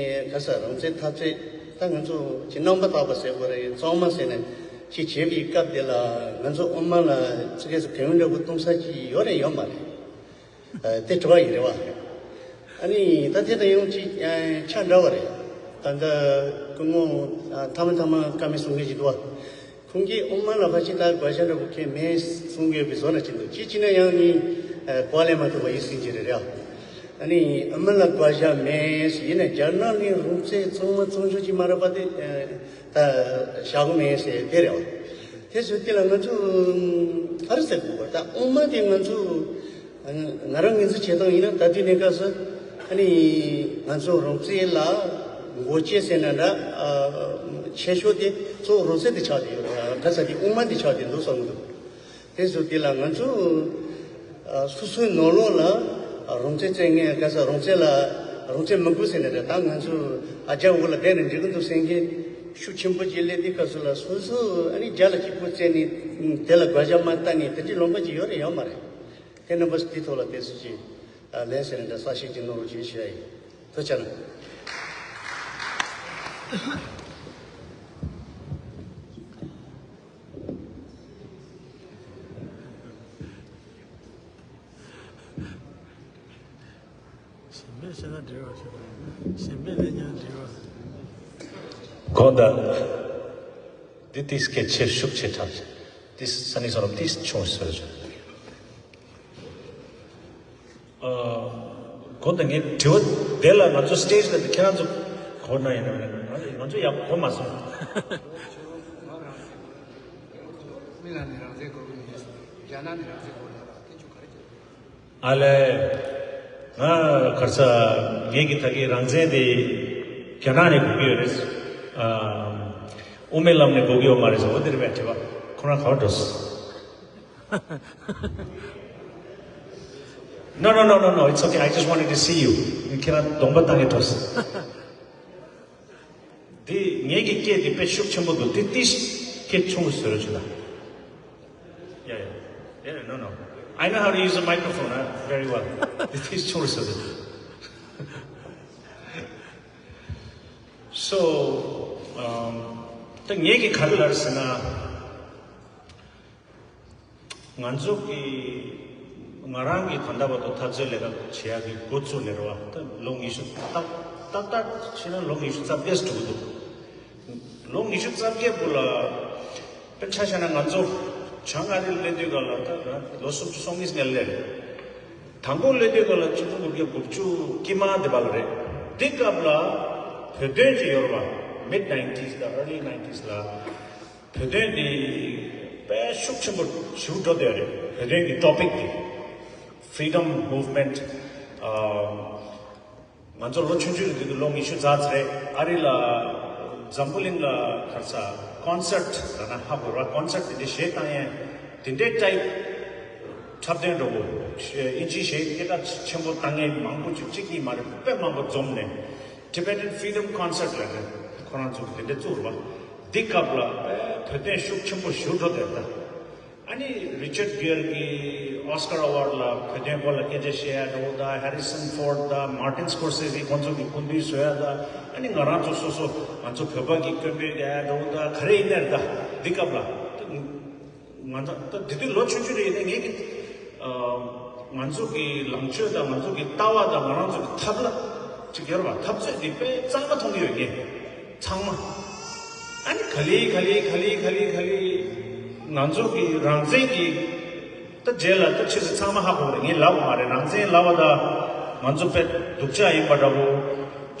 ག་ས་རང་བཙན་འཐབ་རྩོད་ད་ང་ཚོ་ཅིག་རྣམ་པ་དག་པ་ཟེར་དགོས་རེད། གཙང་མ་ཟེར་ནས་ཅིག་བྱེད་པའི་སྐབས་དེ་ལ་ང་ཚོ་དབུ་མ་ལ་ཙི་གེ་སུ་གང་འདྲ་བོ་གཏོང་ས་ཅིག་ཡོད་རེད་ཡོད་མ་རེད། དེ་དྲི་བ་ཡིན་རེད་བ། ཨ་ནི་ད་དེ་དང་ཡང་ཅིག་ཆ་འདྲ་བ་རེད། ད་ལྟ་སྐུ་ངོ་ཐ་མ་ཐ་མ་བཀའ་མོལ་གསུང་མཁན་ཞིག་འདུག་བ། ཁོང་གིས་དབུ་མ་ལ་ཕལ་ཆེར་ད་དགག་བྱ་འདྲ་པོ་གང་མེད་གསུང་གི་ཡོད་པའི་བཟོ་འདྲ་ཅིག་འདུག་ཅིག་བྱས་ན་ཡང་ནི་གོ་བ་ལེན་མ་ཐུབ་པ་ཡིན་སྲིད་ཀྱི་རེད་རེད། ཨ་ནི་དབུ་མ་ལ་དགག་བྱ་མེད་ཡིན་ན་རྒྱ་ནག་ནི་རང་བཙན་གཙང་མ་གཙང་ཤོས་ཅིག་མ་རེད་པ། དེ་ད་བཞག་གི་མེད་ཟེར་དེ་རེད་བ། དེ་ཚོའི་སྟེང་ལ་ང་ཚོ་ག་རེ་ཟེར་དགོས་པ། ད་དབུ་མ་དེ་ང་ཚོ་ང་རང་ངོས་འཛིན་བྱེད་སྟངས་ཡིན་ན་ད་དུས་གནས་སྐབས་སུ་ཨ་ནི་ང་ཚོ་རང་བཙན་ལ་མགོ་བཅད་ཟེར་ན་འདྲ། ཆེ་ཤོས་དེ་གཙོ་བོ་རང་བཙན་དེ་ཆགས་བསྡད་ཡོད་རེད། ག་ས་དེ་དབུ་མ་དེ་ཆགས་བསྡད་འདུག་བསམ་གི་འདུག་དེ་ཚོ་དེ་ལ་ང་ཚོ་སོ་སོའི་ནང་ལོགས་ལ་རང་བཙན་བཙལ་མཁན་ག་ས་རང་བཙན་ལ་རང་བཙན་མི་དགོས་ཟེར་ནས་རེད། ད་ང་ཚོ་ཨ་རྒྱ་འོག་ལ་བསྡད་ནས་འགྲིག་གི་འདུག་ཟེར་མཁན་ཤུགས་ཆེན་པོ་ཅིག་སླེབས་དུས་སྐབས་སུ་ལ་སོ་སོ་ཨ་ནི་རྒྱ་ལ་གཅིག་པུ་བཙལ་ནས་དེ་ལ་དགག་བྱ་མ་བཏང་ནས་དེ་འདྲའི་ལུང་པ་ཅིག་ཡོད་རེད་ཡོད་མ་རེད། དེ་རྣམ་པ་ཚོ་དེའི་ཐོག་ལ་དེ་ཚོ་ཅིག་ལན་ཟེར་ནས་འདྲ་གསལ་བཤད་ཅིག་གནང་རོགས་ཞེས་ཞུ་ཡ་ཡིན། ཐུགས་རྗེ་གནང་། གཞན་པས་བཤད་ན་འགྲིག་པ་ཞིག་གཞན་པས་ལན་ཉན་འགྲིག་པ། གོང་དང་། འདི་ཏིས་སྐད་ཆེར་ཤུགས་ཆེ་དྲགས། ཏིས་ས་ནི་སོ་རམ་ཏིས་ཆུང་ཟེར་བྱུང་། གོང་དང་ངའི་དྲི་བ་དེ་ལ་ང་ཚོ་སི་ཊེ་ཇི་ལ་འདི་ཁྱེད་རང་ཚོ་གོ་ན་ཡིན་ན་ང་ཚོ་ཡག་པོ་གོ་མ་སོང་། མི་ལ་ནི་རང་བཙན་གོ་གི་མེད། རྒྱ་ནག་ནི་རང་བཙན་གོ་ལ་ར་ཁྱེད་ཚོ་ག་རེ་བྱེད། ཨ་ལས། ང་གར་ས་ངེད་ཀྱི་ད་གི་རང་བཙན་དེ་རྒྱ་ནག་ནས་དགོས་ཀྱི་ཡོད་རེད། ཨ། དབུ་མའི་ལམ་ནས་དགོས་ཀྱི་ཡོད་མ་རེད་ཟེར་བ་འདི་རེད་པས། དྲི་བ་ཁོ་རང་ག་བར་འགྲོ་སོང་། No, no, no, no, no, it's okay. I just wanted to see you. ཁྱེད་རང་གདོང་པ་བཏང་གི་འགྲོ་སོང་། འདི་ངེད་ཀྱི་སྐད་འདི་དཔེ་ཤུགས་ཆེན་པོ་འདུག་འདི་ཏིས་སྐད་ཆུང་ངུ་བཟོས་རོགས་བྱེད་དང་། Yeah, yeah. Yeah, no, no. I know how to use a microphone, uh, very well. འདི་ཏིས་ཆུང་ངུ་བཟོས་རོགས། So, um, ད་ངེད་ཀྱི་ག་རེ་ལབ་ཟེར་ན། ང་ཚོ་གི་ང་རང་གི་ད་ལྟ་བར་དུ་འཐབ་རྩོད་ལས་ཀ་བྱེད་ཡག་གི་འགོ་བཙུགས་ནས་རེད་བ། ད་ལོ་ཉི་ཤུ་ཏག་ཏག་ཏག་བྱས་ན་ལོ་ཉི་ཤུ་རྩ་བརྒྱད་འགྲོ་གི་འདུག་ལོ་ཉི་ཤུ་རྩ་བརྒྱད་བར་ལ་དཔེར་ཆ་བཞག་ན་ང་ཚོ་བྱང་ཨ་རི་སླེབས་དུས་སྐབས་ལ་ད་ལོ་སུམ་ཅུ་སོ་གཉིས་སྔོན་སླེབས་རེད། དང་པོ་སླེབས་དུས་སྐབས་ལ་ཆིག་སྟོང་དགུ་བརྒྱ་དགུ་བཅུ་དཀྱིལ་མ་དེ་བར་ལ་རེད། དེ་སྐབས་ལ་བོད་དོན་གྱི་ཡོད་རེད་བ། Mid nineties དང་early nineties ལ། བོད་དོན་འདི་དཔེ་ཤུགས་ཆེན་པོ་ཞིག་འགྲོ་བསྡད་ཡོད་རེད། བོད་དོན་གྱི་ཊོ་པིག་འདི། Freedom Movement ཨ། ང་ཚོ་ལོ་ཆུང་ཆུང་རེད་དུས་ལོ་ཉི་ཤུ་རྩ་ཚེ་ཨ་རི་ལ་འཛམ་བུ་གླིང་ལ་ག་རེ་ཟེར་ཀོན་སར་ཊི་ལབ་ན་ཧ་གོ་ར། ཀོན་སར་ཊི་དེ་འདྲའི་གཞས་བཏང་ཡས་དེ་འདྲའི་ཊའིབ་འཁྲབ་སྟོན་འདྲ་བོ། དབྱིན་ཇིའི་གཞས་སྐད་གྲགས་ཆེན་པོ་བཏང་མཁན་མང་པོ་ཅིག་གཅིག་གཉིས་མ་རེད། དཔེ་མང་པོ་འཛོམས་ནས། Tibetan Freedom Concert ལབ་ནས་ཁོ་རང་ཚོ་དེ་འདྲ་བཙུགས་རེད་པ། འདི་སྐབས་ལ་དཔེ་བོད་དོན་ཤུགས་ཆེན་པོ་ཞེ་པོ་འགྲོ་བསྡད་ད། ཨ་ནི་Richard Gere གི་Oscar Award ལ་བོད་དོན་སྐོར་ལ་སྐད་ཆ་བཤད་ཡ་འདྲ་བོ་དང་། Harrison Ford དང་Martin Scorsese ཁོང་ཚོ་གི་སྐུ་མདུན་བཟོ་ཡ་དང་། ཨ་ནི་ང་རང་ཚོ་སོ་སོ་ང་ཚོ་བོད་པ་གི་སྐད་འབོད་རྒྱག་ཡ་འདྲ་བོ་དང་ག་རེ་ཡིན་ནའི་རེད་ད། འདི་སྐབས་ལ། ང་ཚོ་ད་དེ་དུས་ལོ་ཆུང་ཆུང་རེད། ཡིན་ནའི་ངེད་ཀྱི་ཨ་ང་ཚོ་གི་ལངས་ཕྱོགས་དང་ང་ཚོ་གི་ལྟ་བ་དང་ང་རང་ཚོ་གི་ཐབས་ལ་ཅིག་ཡོད་རེད་པ། འཐབ་རྩོད་འདི་དཔེ་གཙང་མ་མཐོང་གི་ཡོད་ངས་ཚང་མ། ཨ་ནི་ག་ལེ་ག་ལེ་ག་ལེ་ག་ལེ་ག་ལེ་ང་ཚོ་གི་རང་བཙན་གྱི་ད་རྗེས་ལ་ད་ཕྱིས་སུ་ཚང་མ་ཧ་གོ་རེད། ངས་ལབ་པ་མ་རེད། རང་བཙན་ལབ་པ་ད་ང་ཚོ་དཔེ་སྡུག་ཅག་ཡིན་པ་འདྲ་བོ།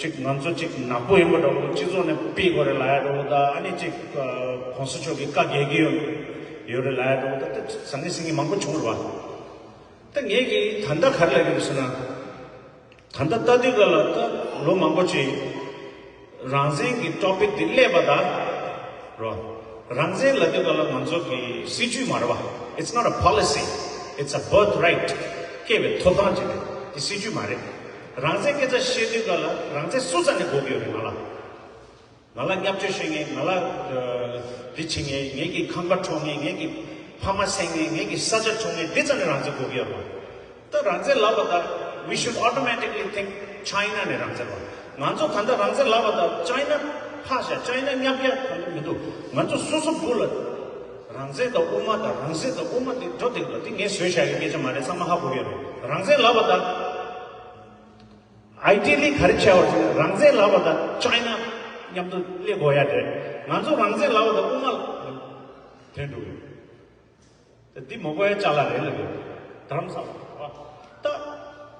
ཅིག་ང་ཚོ་ཅིག་ནག་པོ་ཡིན་པ་འདྲ་བོ། སྤྱི་ཚོགས་ནས་ཕུད་དགོས་རེད་ལབ་ཡ་འདྲ་བོ་དང་། ཨ་ནི་ཅིག་ཨ་གོང་ས་མཆོག་གིས་བཀའ་རྒྱག་གི་ཡོད་ཡོད་རེད་ལབ་ཡ་འདྲ་བོ་དང་། ད་ཟང་ངེ་ཟིང་ངེ་མང་པོ་བྱུང་རེད་པ། ད་ངས་ཀྱིས་ད་ལྟ་ག་རེ་ལབ་ཀྱི་འདུག་ཟེར་ན། ད་ལྟ་ལྟ་དུས་སྐབས་ལ་ད་ལོ་མང་པོ་ཅིག་ རང་བཙན་གྱི་ཊོ་པིག་འདི་སླེབས་པ་དང་རོ། རང་བཙན་ལབ་དུས་སྐབས་ལ་ང་ཚོ་གི་སྲིད་ཇུས་མ་རེད་པ། It's not a policy, it's a birthright. སྐྱེས་པའི་ཐོབ་ཐང་ཅིག་རེད། འདི་སྲིད་ཇུས་མ་རེད། རང་བཙན་སྐད་ཆ་བཤད་དུས་སྐབས་ལ་རང་བཙན་སུ་ཙམ་ནས་དགོས་ཀྱི་ཡོད་རེད་ང་ལ། ང་ལ་བརྙས་བཅོས་བྱེད་མཁན། ང་ལ་འདི་བྱེད་མཁན། ངེད་ཀྱི་ཁང་པ་འཕྲོག་མཁན། ངེད་ཀྱི་ཕ་མ་བསད་མཁན། ངེད་ཀྱི་ས་ཆ་འཕྲོག་མཁན། འདི་ཙམ་ནས་རང་བཙན་དགོས་ཀྱི་ཡོད་རེད་པ། ད་རང་བཙན་ལབ་པ་དང་we should automatically think China ནས་རང་བཙན་ལབ། ང་ཚོ་ད་ལྟ་རང་བཙན་ལབ་པ་དང་ཅའི་ན་ཕག་ཤ། ཅའི་ན་བརྙས་བཅོས་གང་གི་མི་འདུག་ང་ཚོ་སོ་སོ་སྦུག་ལ་རང་བཙན་དང་དབུ་མ་དང་། རང་བཙན་དང་དབུ་མ་དེ་འགྲོ་དེ་འགྲོ་དེ་ངས་བཟོས་བཞག་གི་སྐད་ཆ་མ་རེད། ཚང་མ་ཧ་གོ་གི་རེད། རང་བཙན་ལབ་པ་དང་ཨའི་ཌི་ཡལ་ལི་ག་རེ་བྱས་པ་ཟེར་ན། རང་བཙན་ལབ་པ་དང་ཅའི་ན་མཉམ་དུ་སླེབས་དགོས་ཡ་རེད། ང་ཚོ་རང་བཙན་ལབ་པ་དང་དབུ་མ་དེ་འགྲོ་གི་རེད། འདི་མ་གོ་ཡ་ཅ་ལག་རེད་ལབ་ཡོད། རྡ་རམ་ས་ལ། ད་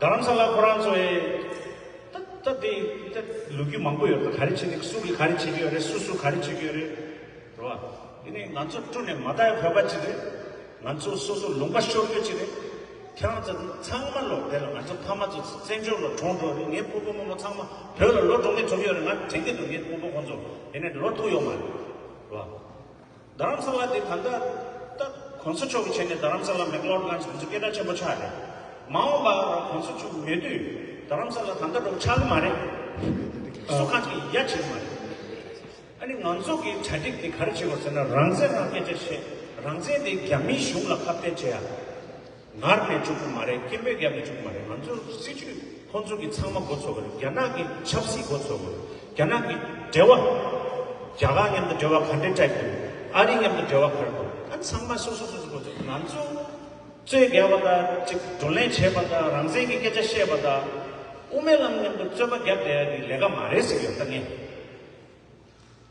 རྡ་རམ་ས་ལ་ཁོ་རང་ཚོ་ཡི་ད་ད་འདི་ད་ལོ་རྒྱུས་མང་པོ་ཡོད། ད་ག་རེ་བྱེད་ཀྱི། སུ་གིས་ག་རེ་བྱེད་ཀྱི་ཡོད་རེད། སུ་སུ་ག་རེ་བྱེད་ཀྱི་ཡོད་རེད། རེད་བ། དེ་ནི་ང་ཚོ་དཀྲུགས་ནས་མ་བལྟ་ཡ་བོད་པ་ཅིག་རེད། ང་ཚོ་སོ་སོ་ལུང་པ་ཤོར་རྒྱུ་ཅིག་རེད། ཁྱེད་རང་ཚོ་ཚང་མ་ལོ་དེ་ལ་ང་ཚོ་ཕ་མ་ཚོ་བཙན་བྱོལ་ལ་གྲོངས་འགྲོ་རེད། ངའི་ཕུ་བོ་མོ་མོ་ཚང་མ་བོད་ལ་ལོག་འགྲོ་མཁན་བྱུང་ཡོད་རེད། ང་དྲན་གྱི་འདུག་ངའི་ཕུ་བོ་ཁོང་ཚོ་དེ་ནས་ལོག་ཐུབ་ཡོད་མ་རེད། རེད་བ། རྡ་རམ་ས་ལ་དེ་ད་ལྟ་ད་གོང་ས་མཆོག་གི་བྱས་ནས་རྡ་རམ་ས་ལ་མེག་ལོར་གྷན་ཇི་ང་ཚོ་སྐད་གྲགས་ཆེན་པོ་ཆགས་རེད། མ་འོངས་པ་གོང་ས་མཆོག་མེད་དུས་རྡ་རམ་ས་ལ་ད་ལྟ་འདྲ་པོ་ཆགས་ཀྱི་མ་རེད། སོ་ཁ་ཅིག་ཡ་བྱེད་ཀྱི་མ་རེད། ཨ་ནི་ང་ཚོ་གི་གྲ་སྒྲིག་དེ་ག་རེ་བྱེད་དགོས་ཟེར་ན། རང་བཙན་ལ་སྐད་ཆ་བཤད། རང་བཙན་དེ་རྒྱ་མིའི་གཞུང་ལ་ཁ་གཏད་བྱེད་ཡ། ངར་ནས་བཅུག་གི་མ་རེད། སྐད་འབོད་བརྒྱབ་ནས་བཅུག་གི་མ་རེད། ང་ཚོ་སྲིད་ཇུས་ཁོང་ཚོ་གི་ཚང་མ་མགོ་ཚོས་དགོས་རེད། རྒྱ་ནག་གི་ཆབ་སྲིད་མགོ་ཚོས་དགོས་རེད། རྒྱ་ནག་གི་འབྲེལ་བ། རྒྱ་གར་མཉམ་དུ་འབྲེལ་བ་ག་འདྲས་བྱེད་དགོས། ཨ་རི་མཉམ་དུ་འབྲེལ་བ་ག་རེ་དགོས། ཨ་ཚང་མ་སོ་སོ་སོ་སོ་མགོ་ཚོས། ང་ཚོ་རྩོད་རྒྱག་པ་དང་ཅིག་བགྲོ་གླེང་བྱེད་པ་དང་། རང་བཙན་གྱི་སྐད་ཆ་བཤད་པ་དང་། དབུ་མའི་ལམ་མཉམ་དུ་རྩོད་པ་རྒྱབ་བསྡད་ཡ་གི་ལས་ཀ་མ་རེད་ཟེར་གྱི་ཡོད། ད་ངས།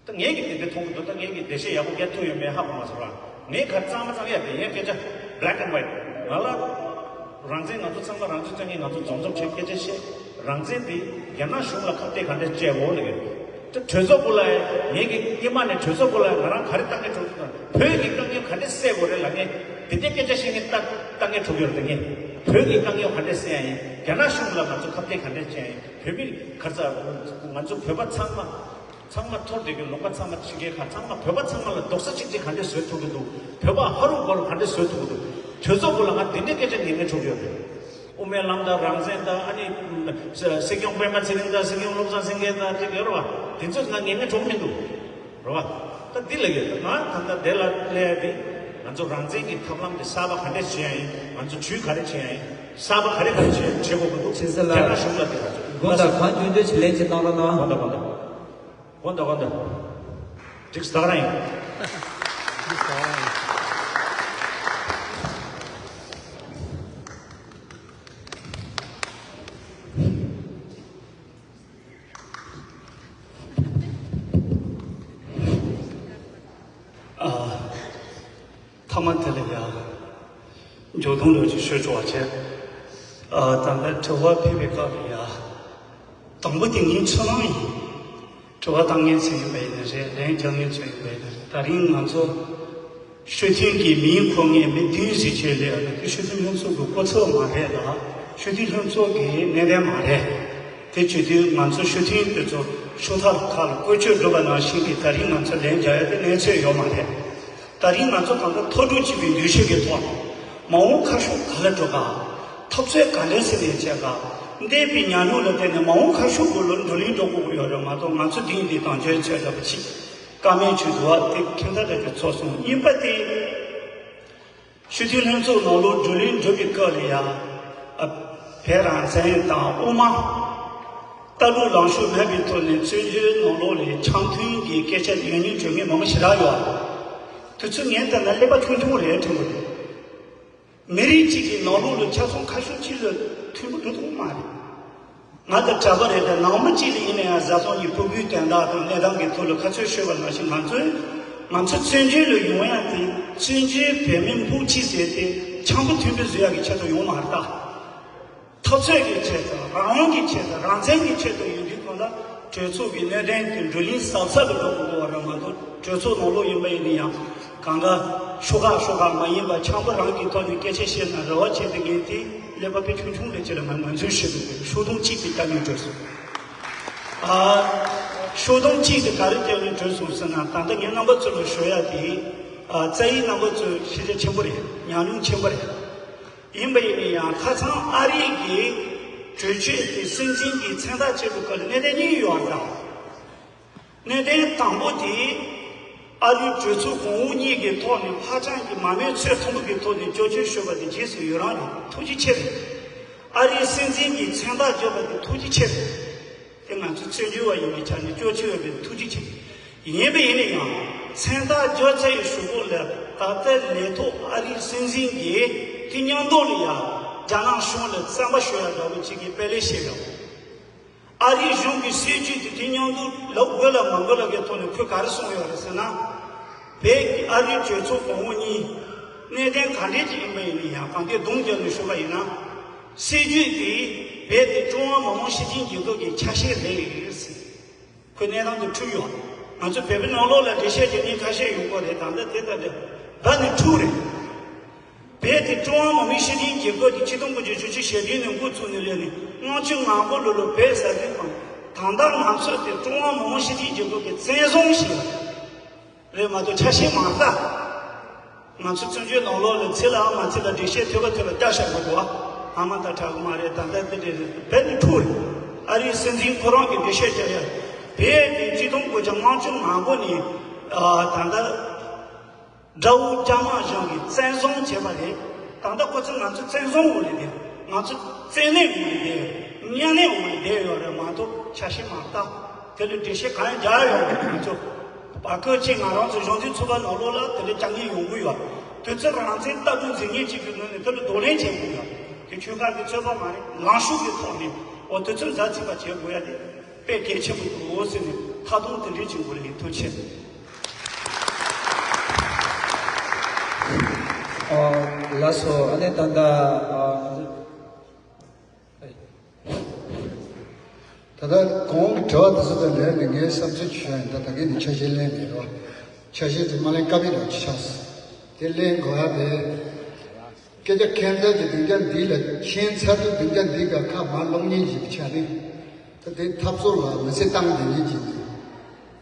ད་ངས་ཀྱི་དེ་འདྲ་མཐོང་གི་འདུག་ད་ངས་ཀྱི་འགྲེལ་བཤད་ཡག་པོ་རྒྱག་ཐུབ་ཡོད་མེད་ཧ་གོ་མ་སོང་ར། ངས་ག་རེ་གཙང་མ་གཙང་ཡ་དེ་ཡན་སྐད་ཆ་black and white། ང་ལ་རང་བཙན། ང་ཚོ་ཚང་མ་རང་ཚོ་རྩ་ངེས། ང་ཚོ་འཛོམས་འཛོམས་བྱས་སྐད་ཆ་བཤད། རང་བཙན་དེ་རྒྱ་ནག་གཞུང་ལ་ཁ་གཏད་ག་འདྲ་བྱས་འོ་ལབ་ཡོད། ད་གྲོས་ཚོགས་སྐོར་ལ་ཡ་ངས་ཀྱི་སྔོན་མ་ནས་གྲོས་ཚོགས་སྐོར་ལ་ང་རང་ག་རེ་ལྟ་མཁན་གྲོགས་པོ་དང་། བོད་ཀྱི་དཀའ་རྙོག་ག་འདྲ་སེལ་དགོས་རེད་ལབ་མཁན་དེ་འདྲའི་སྐད་ཆ་བཤད་མཁན་ལྟ་ལྟ་མཁན་གྲོགས་པོ་ཡོད་རེད། ད་ངས་བོད་ཀྱི་དཀའ་རྙོག་ག་འདྲ་སེལ་ཡ་ཡིན། རྒྱ་ནག་གཞུང་ལ་ང་ཚོ་ཁ་གཏད་ག་འདྲ་བྱས་ཡ་ཡིན། བོད་མི་ག་རེ་ཟེར། ང་ཚོ་བོད་པ་ཚང་མ། ཚང་མ་འཐོར་བསྡད་ཀྱི་ལུང་པ་ཚང་མ་ཕྱི་རྒྱལ་ཁག་ཚང་མ། བོད་པ་ཚང་མ་ལ་རྡོག་རྩ་གཅིག་སྒྲིལ་ག་འདྲས་བཟོ་ཐུབ་ཀྱི་འདུག་བོད་པ་ཧ་རུ་གོ་རུ་ག་འདྲས་བཟོ་ཐུབ་ཀྱི་འདུག་གྲོས་ཚོགས་སྐོར་ལ་ང་དེ་འདྲའི་སྐད་ཆ་ཉན་མཁན་གྲོགས་ཡོད་རེད། དབུ་མའི་ལམ་དང་། རང་བཙན་དང་། ཨ་ནི་སྲིད་སྐྱོང་པད་མ་ཚེ་རིང་དང་། སྲིད་སྐྱོང་བློ་བཟང་སེང་གེ་དང་དེ་ཡོད་རེད་བ། དེ་ཚོ་ང་ཉན་མཁན་གྲོགས་མི་འདུག་རེད་བ། ད་འདི་ལ་ཡོད། ང་ད་ལྟ་དེ་ལ་སླེབས་ཏེ་ང་ཚོ་རང་བཙན་གྱི་ཐབས་ལམ་དེ་གསར་པ་ག་འདྲས་བྱེད་ཡ་ཡིན། ང་ཚོ་ཇུས་ག་རེ་བྱེད་ཡ་ཡིན། གསར་པ་ག་རེ་ག་རེ་བྱེད་བྱེད་དགོས་ཀྱི་འདུག་ཕྱི་གསལ་ལ། རྒྱ་ནག་གཞུང་ལ་དེ་ང་ཚོ་དགོངས་དག་གང་བྱུང་བྱུང་ཞིག་ལན་ཅིག་གནང་རོགས་གནང་། དགོངས་དག་དགོངས་དག་དགོངས་དག་དགོངས་དག་འགྲིག་སྟག་ར་ཡིན། ཨ། ཐ་མ་དེ་ལ་ཡ། འཇོག་སྟངས་ལོ་ཅིག་ཤོད་ཆོག་བྱས། ཨ། ད་ལྟ་དྲི་བ་ཕེབས་པའི་སྐབས་ལ་ཡ། དང་པོ་དེ་ངའི་ཚོར་སྣང་ཡིན། དྲི་བ་བཏང་མཁན་ཚོ་ཡིན་པ་ཡིན་ན་རེད། ལན་རྒྱག་མཁན་ཚོ་ཡིན་པ་ཡིན་ན་རེད། ད་རིང་ང་ཚོ་སྤྱི་འཐུས་ཀྱི་མིང་འཁོད་མཁན་མི་བདུན་ཞིག་བྱས་ལས་ཡ། ད་དེ་སྤྱི་འཐུས་ལྷན་ཚོགས་ཀྱི་སྐུ་ཚབ་མ་རེད་ལ། སྤྱི་འཐུས་ལྷན་ཚོགས་ཀྱི་སྣེ་ལེན་མ་རེད། དེ་བྱེད་དུས་ང་ཚོ་སྤྱི་འཐུས་དེ་ཚོ་ཤོག་ཁག་ཁག་ལ་བཀོལ་སྤྱོད་འགྲོ་བ་ནང་བཞིན་གྱི་ད་རིང་ང་ཚོ་ལན་རྒྱག་ཡ་དེ་གནས་ཚད་ཡོད་མ་རེད། ད་རིང་ང་ཚོ་གང་ལྟར་མཐོ་གྲུབ་ཅིག་པའི་འདུ་ཤེས་ཀྱི་ཐོག་ནས་མ་འོངས་ཁ་ཕྱོགས་ག་ལ་འགྲོ་ག་འཐབ་རྩོད་ག་འདྲ་སེ་ལས་བྱེད་ག་འདས་པའི་ཉམས་མྱོང་ལ་བརྟེན་ནས་མ་འོངས་ཁ་ཕྱོགས་སྐོར་ལ་བགྲོ་གླེང་འགྲོ་དགོས་ཀྱི་ཡོད་རེད་མ་གཏོགས། ང་ཚོ་འདི་ཡིན་འདི་དང་ཆོས་ཚོད་འདྲ་པོ་ཅིག་ཀ་མེད་ཆུ་དུ་བ་དེ་ཁྱིམ་ཚང་འདྲ་ཅིག་ཚོགས་སོང་ཡིན་པ་དེ། སྤྱི་འཐུས་ལྷན་ཚོགས་ནང་ལོགས་བགྲོ་གླེང་འགྲོ་བའི་སྐབས་ལ་ཡ། ཨ། བོད་རང་བཙན་དང་དབུ་མ། ལྟ་ལུགས་ལངས་ཕྱོགས་མེད་པའི་ཐོག་ནས་བཙན་བྱོལ་ནང་ལོགས་ལ་འཆམ་མཐུན་གྱི་སྐད་ཆ་ཡང་སྙིང་བརྗོད་མཁན་མང་པོ་ཞེ་དྲག་ཡོད། དེ་ཚོ་ངས་བལྟས་ན་ཀླད་པ་ཆུང་ཆུང་རེད་དྲན་གྱི་འདུག་མི་རིགས་གཅིག་གི་ནང་ལོགས་ལ་ཆ་ཚང་ཁ་ཕྱོགས་གཅིག་ལ་མཐུན་པོ་འགྲོ་ཐུབ་མ་རེད། ང་དང་གྲྭ་པ་རེད་དང་ནང་མི་གཅིག་ལ་ཡིན་ན་ཡང་བཟའ་ཚང་གི་ཕྲུ་གུའི་དོན་དག་དང་གནས་སྟངས་ཀྱི་ཐོག་ལ་ཁ་ཚོན་ཤོར་བ་ནང་བཞིན། ང་ཚོས་ང་ཚོ་བཙན་བྱོལ་ལ་ཡོང་ཡ་དེ་བཙན་བྱོལ་བོད་མི་འབུམ་གཅིག་ཟེར་ཏེ་འཆམ་པོ་མཐུན་པོ་བཟོ་ཡ་གི་ཆེད་དུ་ཡོང་མ་རེད་ད། འཐབ་རྩོད་ཀྱི་ཆེད་དུ། རང་དབང་གི་ཆེད་དུ། རང་བཙན་གྱི་ཆེད་དུ་ཡོང་དུས་གང་ལྟར་གྲོས་ཚོགས་ཀྱི་སྣེ་འདྲེན་དེ་བགྲོ་གླེང་གཟབ་གཟབ་ལ་འགྲོ་དགོས་པ་རེད་མ་གཏོགས། གྲོས་ཚོགས་ནང་ལོགས་ཡིན་པ་ཡིན་ན་ཡང་གང་ག་ཤོག་ཁག་ཤོག་ཁག་མ་ཡིན་པ་འཆམ་པོ་རང་གི་ཐོག་ནས་སྐད་ཆ་བཤད་ན་རེ་བ་བྱས་ཏེ་ངས་དེ་ཀླད་པ་དཔེ་ཆུང་ཆུང་རེད་ཅེས་ལ་ང་ང་ཚོས་བཤད་འདུག་ཤོག་དུང་གཅིག་གི་ལྟ་ནུས་བྲོས་སོང་། ཨ། ཤོག་སྡོམ་གཅིག་དེ་ག་རེ་བརྒྱབ་ནས་གྲོལ་སོང་ཟེར་ན། ད་ལྟ་ངས་རྣམ་པ་ཚོ་ལ་ཞུ་ཡ་དེ། ཨ། རྩ་ཡིག་རྣམ་པ་ཚོས་ཤེས་བྱ་ཆེན་པོ་རེད། ཉམས་མྱོང་ཆེན་པོ་རེད། ཡིན་པ་ཡིན་ན་ཡང་ཁ་སང་ཨ་རི་གི་གྲོས་ཆོད་དེ་སྲིད་འཛིན་གྱིས་མཚན་རྟགས་བཅད་པའི་སྐོར་ལ་གནད་དོན་གཉིས་ཡོད་རེད་ད། གནད་དོན་དང་པོ་དེ། ཨ་རིའི་གྲོས་ཚོགས་གོང་འོག་གཉིས་ཀྱི་ཐོག་ནས་ཧྭ་ཅང་གིས་མ་རྨོས་ཚོས་མཐོན་པོ་གི་ཐོག་ནས་སྐྱོར་བཅོས་ཞུས་པ་དེ་རྗེས་སུ་ཡི་རང་རེད། ཐུགས་རྗེ་ཆེ་རེད། ཨ་རིའི་སྲིད་འཛིན་གྱིས་མཚན་རྟགས་བརྒྱབ་པ་དེ་ཐུགས་རྗེ་ཆེ་རེད། དེ་ང་ཚོ་བཙན་བྱོལ་བ་ཡིན་པའི་ཆ་ནས་སྐྱོར་བཅོས་ཡོད་པའི་ཐུགས་རྗེ་ཆེ། ཡིན་པ་ཡིན་ན་ཡང་མཚན་རྟགས་བརྒྱབ་ཚར་བའི་གཞུག་གུ་ལ་ད་ལྟའི་ལས་ཐོག་ཨ་རིའི་སྲིད་འཛིན་གྱིས་དེ་མཉམ་དུ་ལ་ཡང་རྒྱ་ནག་གཞུང་ལ་བཙན་པ་ཞུ་ཡ་འདྲ་བོ་ཅིག་གི་དཔེ་ལས་བཤད་ཡོད། ཨ་རིའི་གཞུང་གི་སྲིད་ཇུས་དེ་དེ་མཉམ་དུ་ལབ་དགོས་ལ་མ་དགོས་ལ་གི་ཐོག་ནས་ཁོས་ག་རེ་གསུངས་ཡོད་རེད་ཟེར་ན། བོད་ཀྱི་ཨ་རིའི་གྲོས་ཚོགས་གོང་འོག་གཉིས་གནད་དོན་ག་འདྲས་ཅིག་ཡིན་པ་ཡིན་ན་ཡང་གང་དེ་སྡོམ་རྒྱབ་ནས་ཞུས་པ་ཡིན་ན། སྲིད་ཇུས་དེ་བོད་དེ་ཀྲུང་ཧྭ་མི་དམངས་སྤྱི་མཐུན་རྒྱལ་ཁབ་ཀྱི་ཆ་ཤས་རེད་ཟེར། ཁོའི་གནས་སྟངས་དེ་འཁྲུལ་ཡོད། ང་ཚོ་བོད་པའི་ནང་ལོགས་ལ་འགྲེལ་བཤད་རྒྱག་མཁན་ཁ་ཤས་ཡོང་གི་རེད། ད་ལྟ་དེ་ལྟ་སྟེ་བར་ནས་འཁྲུལ་རེད། བོད་དེ་ཀྲུང་ཧྭ་མི་དམངས་སྤྱི་མཐུན་རྒྱལ་ཁབ་ཀྱི་ཆིག་སྟོང་དགུ་བརྒྱ་བཅུ་གཅིག་ཞེ་བདུན་ནས་འགོ་བཙུགས་ནས་སླེབས་ནས་ལྔ་བཅུ་ང་དགུ་ལོ་ལ་བོད་ཟེར་དུས་ཙམ། ད་ལྟ་ང་ཚོ་དེ་ཀྲུང་ཧྭ་མི་དམངས་སྤྱི་མཐུན་རྒྱལ་ཁབ་ཀྱི་བཙན་བཟུང་ཞིག་རེད་མ་གཏོགས་ཆ་ཤས་མ་རེད་ད། ང་ཚོ་བཙན་བྱོལ་ནང་ལོགས་ལ་ཚིག་ལ་མ་ཚིག་ལ་འགྲེལ་བཤད་ཐོས་པ་ཐོས་པ་བསྐྱར་བཤད་དགོས་འདུག་བ། ཨ་མ་ད་དྲག་གི་མ་རེད། ད་ལྟ་དེ་འདྲས་རེད། བོད་ནས་འཁྲུག་རེད། ཨ་རིའི་སྲིད་འཛིན་ཁོ་རང་གིས་འགྲེལ་བཤད་བརྒྱབ་ཡ། བོད་དེ་ཆིག་སྟོང་དགུ་བརྒྱ་ལྔ་བཅུ་ང་དགུ་ནས་ཨ་ད་ལྟ་དགྲ་བོ་རྒྱ་དམར་གཞུང་གིས་བཙན་བཟུང་བྱས་པ་རེད། ད་ལྟ་ཁོ་ཚོས་ང་ཚོ་བཙན་བཟུང་འོག་ལ་བསྡད། ང་ཚོ་བཙན་གནོན་འོག་ལ་བསྡད་ཡོད། གཉའ་གནོན་འོག་ལ་བསྡད་ཡོད་རེད་མ་གཏོགས་ཆ་ཤས་མ་རེད་ད། དེ་ལ་འགྲེལ་བཤད་གང་ཡང་རྒྱག་ཡོད་མ་རེད། ང་ཚོ་བར་སྐབས་ཅིག་ང་རང་ཚོ་གཞོན་ཚོའི་ཚོགས་པ་ནང་ལོགས་ལ་དེ་འདྲ་རྒྱག་མཁན་ཡོང་གི་ཡོད། དུས་ཚོད་རང་བཙན་ལྟ་སྐུལ་མཛད་མཁན་ཅིག་གི་ངོས་ནས་དེ་ལ་གདོང་ལེན་བྱེད་དགོས་ཡོད། དེ་ཆོལ་ཁ་གི་རྩོད་པ་མ་རེད། ལངས་ཕྱོགས་ཀྱི་ཐོག་ནས་འོ་དུས་ཚོད་ཟ་ཚིག་པ་བྱེད་དགོས་ཡ་དེ་དཔེ་གལ་ཆེན་པོ་འདུག་ཟེར་ནས་ཐ་དུང་དེ་འདྲའི་ཅིག་འགོ་ལས་ཐུགས་ཆེ། ཨ། ལགས་སོ། ཨ་ནི་ད་ལྟ། ཨ། ད་ལྟ་གོང་གི་དྲི་བ་དེ་ཚོ་དང་འབྲེལ་ནས་ངའི་བསམ་ཚུལ་ཞུ་ཡ་ཡིན། ད་ད་གིན་ནས་ཆ་ཤས་ལེན་མེད་རོ། ཆ་ཤས་དེ་མ་ལེན་ཀ་མེད་རོ་ཆགས་སོང་། དེ་ལེན་དགོས་ཡ་དེ། སྐད་ཆ་ཁྱད་མཚར་གྱི་སྡིངས་ཆ་འདི་ལ་ཁྱད་མཚར་དུ་སྡིངས་ཆ་འདི་ག་ཁ་མ་ལོག་ཉིན་ཞིག་ཆ་ནས། ད་དེ་འཐབ་རྩོད་ལ་མི་ཚེ་བཏང་བསྡད་ཉིན་གྱི་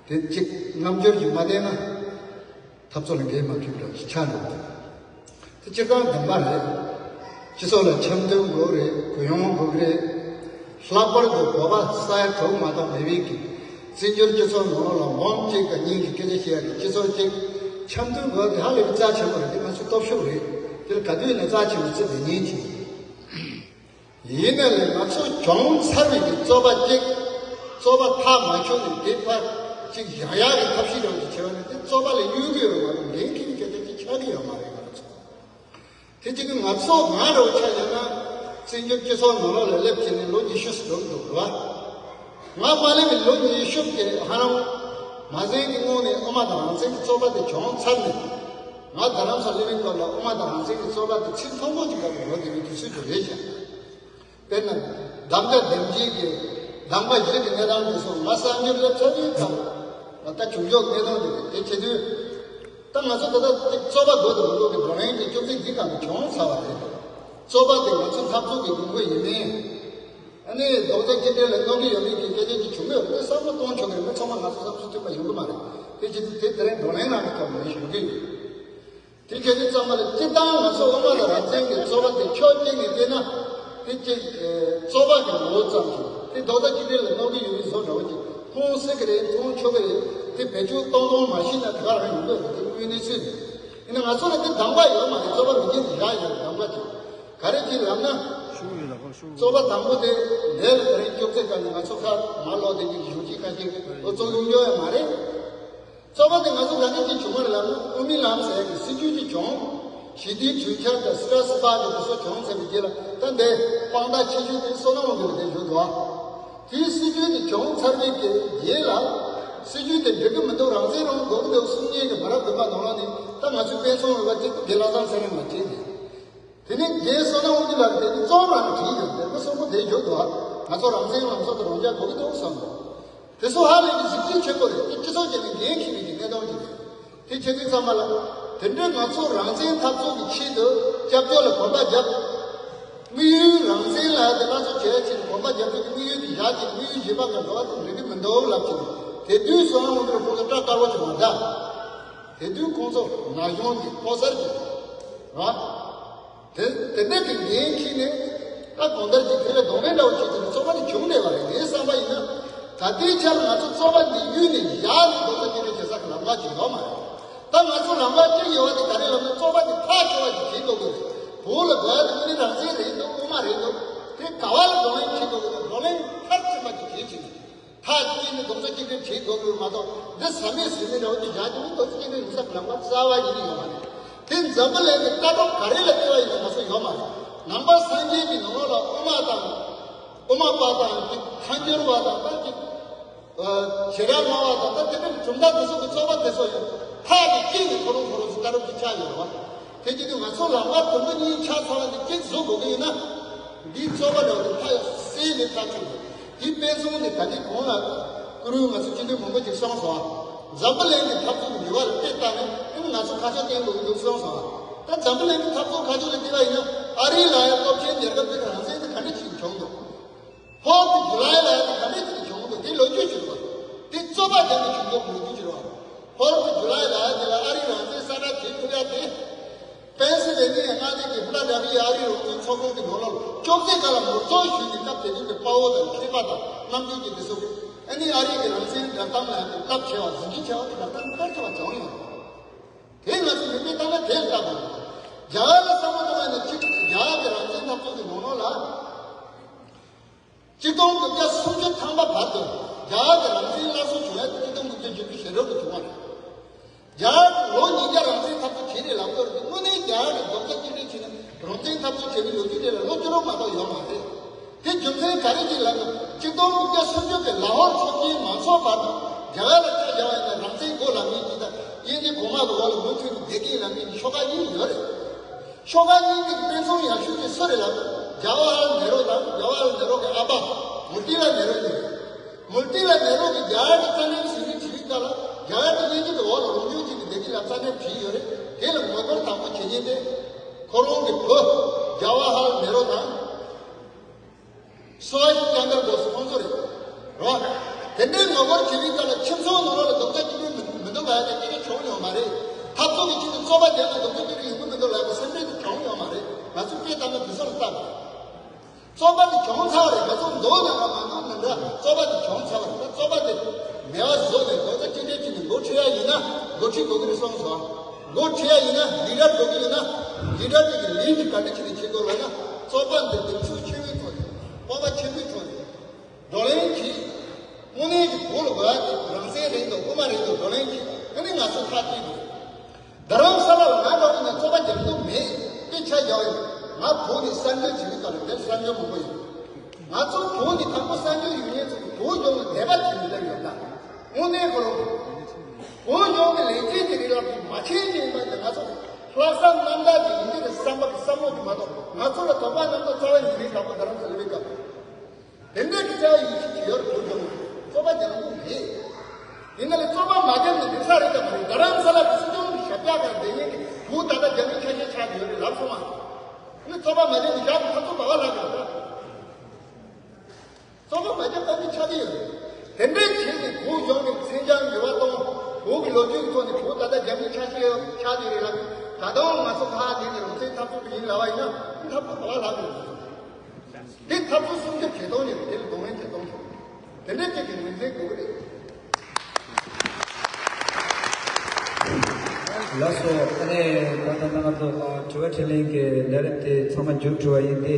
དེ་གཅིག་རྣམ་འགྱུར་གྱིས་མ་བསྟན་ན། འཐབ་རྩོད་ལ་འགན་མ་འཁྱེར་འགྲོ་ཆ་འགྲོ། དེ་སྤྱིར་བཏང་བདེན་པ་རེད། སྤྱི་ཚོགས་ལ་འཆམ་མཐུན་དགོས་རེད། གུ་ཡངས་དགོས་རེད། ལྷག་པར་དུ་བོད་པ་ས་ཡ་དྲུག་མ་གཏོགས་མེད་པའི་གི་བཙན་བྱོལ་སྤྱི་ཚོགས་ནང་ལ་འོང་གཅིག་ག་གཉིས་ཀྱི་སྐད་ཆ་བཤད་ཡ་གི་སྤྱི་ཚོགས་གཅིག་འཆམ་མཐུན་དགོས་དེ་ཧ་ལས་པའི་རྩ་ཆེན་པོ་རེད། དེ་ང་ཚོའི་སྟོབས་ཤུགས་རེད། དེ་ལ་ག་དུས་ཡིན་ན་རྩ་ཆེན་པོ་བརྩི་བསྡད་ཉན་གྱི། ཡིན་ན་ལས་ང་ཚོ་བྱུང་ཚར་བའི་གི་རྩོད་པ་གཅིག་རྩོད་པ་མཐའ་མ་འཁྱོལ་ནས་དེ་ཕར་གཅིག་བཞག་ཡག་གི་ཐབས་ཤེས་རང་གིས་བྱས་པ་ནི་དེ་རྩོད་པ་ལས་གཡོལ་གི་ཡོད་མ་རེད། འགན་འཁྱེར་གི་སྐད་ཆ་གཅིག་ཆགས་གི་ཡོད་མ་རེད། ང་ཚོ་དེ་གཅིག་གི་ང་ཚོ་ང་འདྲ་བོ་ཆ་བཞག་ན་བཙན་བྱོལ་སྤྱི་ཚོགས་ནང་ལོགས་ལ་སླེབས་བྱས་ནས་ལོ་ཉི་ཤུ་ཙམ་འགྲོ་གི་འདུག་རེད་བ། ང་མ་སླེབས་པའི་ལོ་ཉི་ཤུ་གི་ཧ་རང་མ་ཟིན་གི་སྔོན་ནས་དབུ་མ་དང་རང་བཙན་གི་རྩོད་པ་དེ་བྱུང་ཚར་ནས། ང་རྡ་རམ་ས་ལ་སླེབས་པའི་སྐབས་ལ་དབུ་མ་དང་རང་བཙན་གྱི་རྩོད་པ་དེ་ཚིག་མཐོན་པོ་ཅིག་སྒང་ལ་འགྲོ་བསྡད་པའི་དུས་ཚོད་ཅིག་རེད་ཤག་དཔེར་ན། གདམ་ག་གདམ་གྱི་གི་གདམ་ག་བཞི་གི་གནས་སྟངས་དེ་ཚོ་ང་གསར་འགྱུར་སླེབས་ཚར་བའི་སྐབས་ལ་ད་བྱུང་ཆོག་གནས་སྟངས་དེ་རེད། དེ་བྱེད་དུས་ད་ང་ཚོ་ད་ལྟ་དེ་རྩོད་པ་དགོས་དང་མི་དགོས་ཀྱི་བགྲོ་གླེང་དེ་ཅུང་ཟད་འདི་སྒང་དུ་བྱུང་ཚར་བ་རེད། རྩོད་པ་དེ་ང་ཚོ་འཐབ་རྩོད་ཀྱི་དགོས་མཁོ་ཡིན་མིན། ཨ་ནི་རྡོག་རྩ་གཅིག་སྒྲིལ་ལ་གནོད་ཀྱི་ཡོད་མེད་ཀྱི་སྐད་ཆ་ཅིག་བྱུང་གི་ཡོད་རེད། བསམ་བློ་གཏོང་ཆོག་གི་རེད། མི་ཚང་མ་ང་ཚོ་བསམ་ཚུལ་མཐུན་པ་ཡོང་གི་མ་རེད། དེ་བྱེད་དུས་དེ་དེ་རིང་བགྲོ་གླེང་ནང་གི་ཐོག་ནས་ཞུ་གི་ཡོད། དེ་བྱས་དུས་ཙམ་པ་ལ་སྤྱིར་བཏང་ང་ཚོ་དབུ་མ་དང་རང་བཙན་གྱི་རྩོད་པ་དེ་ཕྱོགས་གཅིག་ནས་བལྟས་ན་དེ་གཅིག་རྩོད་པ་གི་ངོ་བོ་ཙམ་ཞིག་དེ་རྡོག་རྩ་གཅིག་སྒྲིལ་ལ་གནོད་ཀྱི་ཡོད་པའི་བཟོ་འདྲ་བོ་ཅིག་མཐོང་སྲིད་ཀྱི་རེད། མཐོང་ཆོག་གི་རེད། དེ་བེད་སྤྱོད་གཏོང་གཏོང་མ་ཤེས་ན་དེ་ག་རང་ཡོང་གི་རེད། དེ་དངོས་གནས་ཚུལ་རེད། ཡིན་ན་ང་ཚོ་ལ་དེ་གདམ་ག་ཡོད་མ་རེད། རྩོད་པ་མི་སྐྱེ་ནས་བཞག་ཡོད་གདམ་ག་ཅིག་ག་རེ་ཅིག་ལབ་ན། རྩོད་པ་དང་པོ་དེ་འདས་ལ་ད་རིང་ཅོག་ཙེ་སྒང་ནས་ང་ཚོ་ཁ་མ་ལོག་དེ་གཅིག་གཞུང་གཅིག་ཁ་ཅིག་ཨོ་ཚོགས་ཡོང་རྒྱུ་ཡང་མ་རེད། རྩོད་པ་དེ་ང་ཚོ་ག་ནས་ཅིག་བྱུང་བ་རེད་ལབ་ན། དབུ་མའི་ལམ་ཟེར་ཡག་གི་སྲིད་ཇུས་ཅིག་བྱུང་། ཞི་བདེའི་གྲོས་འཆར་དང་སི་ར་སི་པ་གི་དེ་ཚོ་བྱུང་ཚར་བའི་རྗེས་ལ་ད་འདི་དཔང་རྟགས་ཆེ་ཤོས་དེ་བསོད་ནམས་དབང་འདུས་ལ་དེ་བཞུགས་འདུག་ཨ། དེའི་སྲིད་ཇུས་དེ་བྱུང་ཚར་བའི་གི་རྗེས་ལ་སྲིད་ཇུས་དེ་འགྲིག་གི་མི་འདུག་རང་བཙན་རང་དགོས་ཀྱི་འདུག་གསུང་མཁན་གྱི་མི་རབས་རྒན་པ་ནང་ལོགས་ནས་ད་ང་ཚོའི་དཔེ་མཚོན་འོས་པ་གཅིག་དགེ་ལགས་བཟང་ཚེ་རིང་ལགས་བྱས་ཏེ། དེ་ནས་རྒན་བསོད་ནམས་དབང་འདུས་ལགས་དེ་ནི་རྩོམ་རང་བྲིས་ཡོད་དེ་མི་གསོན་པོ་དེ་བརྗོད་འདུག་ཨ། ང་ཚོ་རང་བཙན་རང་སྲོག་དེ་རང་རྐྱ་དགོས་ཀྱི་འདུག་བསམ་འདུག་དེ་ཚོ་ཧ་ལས་ཀྱི་གཟི་བརྗིད་ཆེན་པོ་རེད། དེ་སྤྱི་ཚོགས་ཀྱི་ནི་འགན་འཁྱེར་བའི་གི་གནད་དོན་ཅིག་རེད། དེ་བྱེད་དུས་ཙམ་པ་ལ་དེ་འདྲའི་ང་ཚོ་རང་བཙན་འཐབ་རྩོད་ཀྱི་ཆེད་དུ་སྐྱབས་བཅོལ་ལ་གོམ་པ་བརྒྱབ། དམིགས་ཡུལ་རང་བཙན་ལ་དེ་སྣ་ཚོགས་བྱས་ཕྱིན་གོམ་པ་རྒྱབ་རྒྱུ་གི་དམིགས་ཡུལ་དེ་བཞག་ཅིག་དམིགས་ཡུལ་གཞན་པ་ག་འགྲོ་བ་དེ་འགྲིག་གི་མི་འདུག་ལབ་ཅིག་ དེ་དུས་སུའང་ཁོང་ཚོ་སྐྲ་དཀར་པོ་ཅིག་མ་འདྲ། དེ་དུས་ཁོང་ཚོ་ན་གཞོན་གྱི་ཕོ་གསར་གྱི་ར། དེ་དེ་འདྲ་གི་འགན་འཁྱེར་ནས་ད་གང་ལྟར་གྱི་དེ་ལས་གདོང་ལེན་འདྲ་བོ་བྱེད་ཀྱི་ཚོགས་པ་དེ་བྱུང་བསྡད་པ་རེད། ངའི་བསམ་པ་ཡིན་ན་ད་ལྟའི་ཆར་ང་ཚོ་ཚོགས་པ་འདི་གཡུགས་ནས་བཞག་ནས་རྡོག་རྩ་གཅིག་སྒྲིལ་བྱེད་ས་གི་ལམ་ཁ་ཅིག་ཡོད་མ་རེད། ད་ང་ཚོ་ལམ་ཁ་གཅིག་ཡོད་པ་དེ་ག་རེ་ལབ་ན་ཚོགས་པ་དེ་ཐག་ཆོད་པ་ཅིག་བྱེད་དགོས་ཀྱི་རེད། བོད་ལ་དགོས་ཡ་དེ་དངོས་གནས་རང་བཙན་རེད་འདུག་དབུ་མ་རེད་འདུག་དེ་ག་བ་ལ་གདོང་ལེན་བྱེད་དགོས་ཀྱི་རེད། གདོང་ལེན་མཐར་ཕྱིན་པ་ཅིག་བྱེད་ཅིག་ཐག་གཅིག་ནས་རྡོག་རྩ་གཅིག་སྒྲིལ་བྱེད་དགོས་ཀྱི་མ་གཏོགས་འདི་ཟ་མེད་ཟོས་མེད་འདྲ་བོ་ཅིག་བཞག་རྒྱུ་ནི་རྡོག་རྩ་གཅིག་སྒྲིལ་མི་ཟ་ལམ་ཁ་གསར་བ་ཡིན་ནི་ཡོད་མ་རེད། དེ་འཛམ་བུ་གླིང་གི་ལྟ་གྲུབ་ག་རེ་ལ་བལྟས་པ་ཡིན་ན་ང་ཚོ་ཡོད་མ་རེད། ནང་པ་སངས་རྒྱས་ཀྱི་ནང་ལོགས་ལ་དབུ་མ་དང་། དབུ་མ་པ་དང་ཀྱི་ཐལ་འགྱུར་བ་དང་ད་ཀྱི་བྱེ་བྲག་སྨྲ་བ་དང་ད་དེ་འདྲ་གྲུབ་མཐའ་དེ་ཚོ་གི་ཚོགས་པ་དེ་ཚོ་ཡོད། ཐག་གི་དཀྱིལ་ནས་ཁོ་རང་ཁོ་རང་ཚོ་ལྟ་གྲུབ་ཀྱི་ཆ་ཡོད་རེད་བ། དེ་བྱེད་དུས་ང་ཚོ་ལམ་ཁ་དུམ་བུ་གཉིས་ཆགས་ཚར་བ་འདི་གཅིག་བཟོ་དགོས་ཀྱི་ཡོད་ན། འདིའི་རྩོད་པ་འདྲ་བོ་དེ་མཐའ་ཡས་སེལ་ནས་ཐག་ཆོད་དགོས། དེའི་དཔེ་མཚོན་དེ་ད་ལྟའི་གོང་ལ་བཀུར་འོས་ང་ཚོ་སྤྱི་འཐུས་མང་པོ་ཅིག་གསུངས་སོང་། འཛམ་བུ་གླིང་གི་འཐབ་རྩོད་ཀྱི་འགྱུར་བ་ལ་དཔེ་བལྟས་ནས་ཨེ་ང་ཚོ་ཁ་ཕྱོགས་བསྟན་དགོས་ཀྱི་འདུག་གསུངས་སོང་། ད་འཛམ་བུ་གླིང་གི་འཐབ་རྩོད་ཁ་ཕྱོགས་ལ་བལྟས་པ་ཡིན་ན་ཨ་རི་ལ་ཡང་སྟོབས་ཆེན་རྒྱལ་ཁབ་དེ་ག་རང་བཙན་དེ་ག་འདྲ་ཞིག་བྱུང་འདུག་ཧོར་གྱི་ཇུ་ལའི་ལ་ཡ་དེ་ག་འདྲ་ཞིག་བྱུང་འདུག་དེ་ལོ་རྒྱུས་ཅིག་རེད་བ། དེ་རྩོད་པ་རྒྱབ་ནས་བྱུང་འདུག་ལོ་རྒྱུས་ཅིག་རེད་བ། ཧོར་གྱི་ཇུ་ལའི་ལ་ཡ་དེ་ལ་ཨ་རི་རང་བཙན་གསལ་བསྒྲགས་བྱེད་ཐུབ་ཡ་དེ། པེན་སི་ལེ་ནི་ཡ་མངའ་སྡེ་གི་ཕི་ལ་ཌེལ་ཕི་ཡ་ཨ་རིའི་རང་བཙན་ཚོགས་ཁང་གི་ནང་ལོགས་ལ་ཅོག་ཙེ་སྒང་ལ་ངོ་རྩོལ་ཞུས་ནས་སྐབས་དེ་དུས་ཀྱི་དཔའ་བོ་དང་མཁས་པ་དང་རྣམ་འགྱུར་གྱི་དེ་ཚོ་གིས་ཨ་ནི་ཨ་རི་གི་རང་བཙན་བསྒྲགས་གཏམ་ལ་ཡང་རླབས་ཆེ་བ་གཟི་བརྗིད་ཆེ་བ་གི་བསྒྲགས་གཏམ་དཀར་ཆེ་བ་བྱུང་ཡོད། དེ་ང་ཚོ་མི་མི་ལྟ་ན་དེ་ལྟ་དགོས། རྒྱ་གར་ལ་བསམ་བློ་གཏོང་བ་ནི་གཅིག་རྒྱ་གར་གྱི་རང་བཙན་འཐབ་རྩོད་ཀྱི་ནང་ལོགས་ལ། གཅིག་སྟོང་དགུ་བརྒྱ་སུམ་ཅུ་ཐམ་པ་བར་དུ་རྒྱ་གར་གྱི་རང་བཙན་སླར་གསོ་བྱུང་ཡ་དེ་གཅིག་སྟོང་དགུ་བརྒྱ་བཞི་བཅུ་ཞེ་དྲུག་ལ་བྱུང་བ་རེད། རྒྱ་གར་གྱིས་ལོ་ཉིས་བརྒྱ་རང་བཙན་འཐབ་རྩོད་བྱས་རེད་ལབ་སྐོར་དེ་དངོས་གནས་རྒྱ་གར་གྱིས་རྡོག་རྩ་གཅིག་སྒྲིལ་བྱས་ནས་རང་བཙན་འཐབ་རྩོད་བྱས་པའི་ལོ་རྒྱུས་དེ་ལ་ལོ་བཅུ་དྲུག་མ་གཏོགས་ཡོད་མ་རེད། དེ་རྒྱུ་མཚན་ག་རེ་ཡིན་ལབ་ན་གཅིག་སྟོང་དགུ་བརྒྱ་སུམ་ཅུ་གི་ལ་ཧོར་ཚོགས་ཆེན་མ་འཚོགས་བར་དུ་རྒྱ་གར་ལ་ཆ་བཞག་པ་ཡིན་ན་རང་བཙན་དགོས་ལབ་མཁན་གྱི་དང་དབྱིན་ཇིའི་གོང་མ་གི་འོག་ལ་མུ་མཐུད་ནས་བསྡད་ཀྱི་ཡིན་ལབ་མཁན་གྱི་ཤོག་ཁག་གཉིས་ཡོད་རེད། ཤོག་ཁག་གཉིས་ཀྱི་དཔེ་མཚོན་ཡག་ཤོས་དེ་སུ་རེད་ལབ་ན་ཇ་ཝ་ཧར་ལ་ནེ་རུ་དང་ཇ་ཝ་ཧར་ལ་ནེ་རུ་གི་ཨ་ཕ་མོ་ཏི་ལ་ནེ་རུ་གཉིས་རེད། མོ་ཏི་ལ་ནེ་རུ་གིས་རྒྱ་གར་གྱི་རྩ་ཁྲིམས་ཟིན་བྲིས་བྲིས་པའི་སྐབས་ལ་རྒྱ་གར་དེ་དབྱིན་ཇི་གི་འོག་ལ་ལོག་འཇུག་བྱས་ནས་བསྡད་ཀྱི་ལབ་རྩ་ཁྲིམས་བྲིས་ཡོད་རེད། དེ་ལ་ངོ་རྒོལ་དང་པོ་བྱེད་མཁན་དེ་ཁོ་རང་གི་བུ་ཇ་ཝ་ཧར་ལ་ནེ་རུ་དང་སུ་བྷཱཤ་ཅན་དར་བྷོ་སི་ཁོང་ཚོ་རེད། རོ། དེ་འདྲའི་ངོ་རྒོལ་བྱེད་པའི་སྐབས་ལ་ཁྱིམ་ཚང་ནང་ལོགས་ལ་རྡོག་རྩ་གཅིག་སྒྲིལ་མི་མི་འདུག་ལབ་ཡ་དེ་སྐད་ཆ་བྱུང་ཡོད་མ་རེད། འཐབ་རྩོད་ཀྱི་ཆེད་དུ་རྩོད་པ་བརྒྱབ་ན་རྡོག་རྩ་གཅིག་སྒྲིལ་ཡོང་གི་མི་འདུག་ལབ་ཡ་དེ་སེམས་ཁྲལ་དེ་བྱུང་ཡོད་མ་རེད། ང་ཚོས་དཔེ་ལྟ་ན་དེ་ཚོ་ལ་ལྟ་དགོས། རྩོད་པ་དེ་བྱུང་ཚར་བ་རེད། ང་ཚོ་འདུག་ན་འདྲ་མ་འདུག་ན་འདྲ་རྩོད་པ་དེ་བྱུང་ཚར་བ་རེད། ད་རྩོད་པ་དེ་མེད་པ་བཟོས་ནས་རྡོག་རྩ་གཅིག་སྒྲིལ་བྱས་ནས་འགོ་ཁྲིད་ཡ་ཡིན་ན་འགོ་ཁྲིད་དགོས་ཀྱི་རེད་གསུངས་སོང་། འགོ་ཁྲིད་ཡ་ཡིན་ན་ལི་ཌར་དགོས་ཀྱི་ཡིན་ན་ལི་ཌར་དེ་གི་ལས་ཀྱི་ག་འདྲ་བྱས་ནས་བྱེད་དགོས་ལབ་ན་རྩོད་པ་འདི་གདེང་ཚོད་ཆེན་པོའི་ཐོག་ནས་སྤོབས་པ་ཆེན་པོའི་ཐོག་ནས་བགྲོ་གླེང་གིས་དངོས་གནས་ཀྱི་བོད་ལ་དགོས་ཡ་དེ་རང་བཙན་རེད་འདུག་དབུ་མ་རེད་འདུག་བགྲོ་གླེང་གིས་ཨ་ནི་ང་ཚོ་ཐག་བཅད་དགོས། རྡ་རམ་ས་ལ་ལ་ང་འགྲོ་ནས་རྩོད་པ་རྒྱག་འདོད་མེད། དེ་ཆ་བཞག་ཡོད། ང་བོད་ནས་གསར་འབྱོར་བྱེད་མི་ག་ལ་དེར་གསར་འབྱོར་མང་པོ་ཡོད། ང་ཚོ་བོད་ནས་དང་པོ་གསར་འབྱོར་ཡོང་མཁན་ཚོ་གིས་བོད་ལྗོངས་ལ་དད་པ་བྱེད་མི་ལ་ཡོད་ད། དངོས་གནས་ཁོ་རང་བོད་ལྗོངས་ཀྱི་ལས་བྱེད་ཀྱི་རིགས་ལ་མ་ཆེན་ཅིག་ཡིན་པ་དེ་ང་ཚོ་ལྷག་བསམ་རྣམ་དག་ཅིག་ཡིན་གྱི་རེད་བསམ་པ་གི་བསམ་བློ་ཅིག་མ་གཏོགས་ང་ཚོ་ལ་དོགས་པ་རྣམ་དག་རྩ་བ་ཉིད་ནས་དང་པོ་རྡ་རམ་ས་ལ་བའི་སྐབས། དེ་འདྲ་གི་རྩ་བ་ཡིད་ཆེས་བྱེད་ཡོད་རེད། བོད་ལྗོངས་རྩོད་པ་རྒྱག་འདོད་མེད། ཡིན་ན་ལས་རྩོད་པ་མ་བརྒྱབ་ནས་འགྲིག་ས་རེད་དམ་མ་རེད། རྡ་རམ་ས་ལ་གི་སྲིད་སྐྱོང་གི་ཞབས་བཀྱག་སྒང་བསྡད་མཁན་གྱི་བོད་ད་ལྟ་རྒྱ་མིའི་ཆ་ཤས་ཆགས་ཀྱི་ཡོད་རེད་ལབ་སོང་ང་། ཨ་ནི་རྩོད་པ་མ་བརྒྱབ་ནས་ཞག་གི་འཐབ་རྩོད་ག་བ་ལྷག་གི་རེད་ད། རྩོད་པ་མ་བརྒྱབ་ད་ནི་ཆགས་ཀྱི་ཡོད་རེད། དེ་འདྲའི་བྱས་ནས་བོད་ལྗོངས་ཀྱི་མཚན་བྱང་འགྱུར་བ་གཏོང་། བོད་ཀྱི་ལོ་རྒྱུས་ཀྱི་ཐོག་ནས་བོད་ད་ལྟ་རྒྱ་མིའི་ཆ་ཤས་ཆགས་ཀྱི་རེད་ལབ། ད་དུང་ང་ཚོ་ཁ་བ་བསྡད་ནས་རང་བཙན་འཐབ་རྩོད་དེ་ཡིན་ལབ་པ་ཡིན་ན་འཐབ་རྩོད་ག་བ་ལྷག་གི་རེད། འདི་འཐབ་རྩོད་སྲུང་སྐྱོབ་བྱེད་སྟངས་ནི་རེད། དེ་ལ་གདོང་ལེན་བྱེད་སྟངས་ཤིག་དེ་འདྲ་ཅིག་གི་ངོས་འཛིན་དགོས་ཀྱི་རེད། ལགས་སོ། ཨ་ནི་ད་ལྟ་ང་ཚོ་ཨ་དྲི་བ་དྲིས་ལན་གྱི་ལས་རིམ་དེ་ཚང་མ་མཇུག་གྲུབ་པ་ཡིན་ཏེ།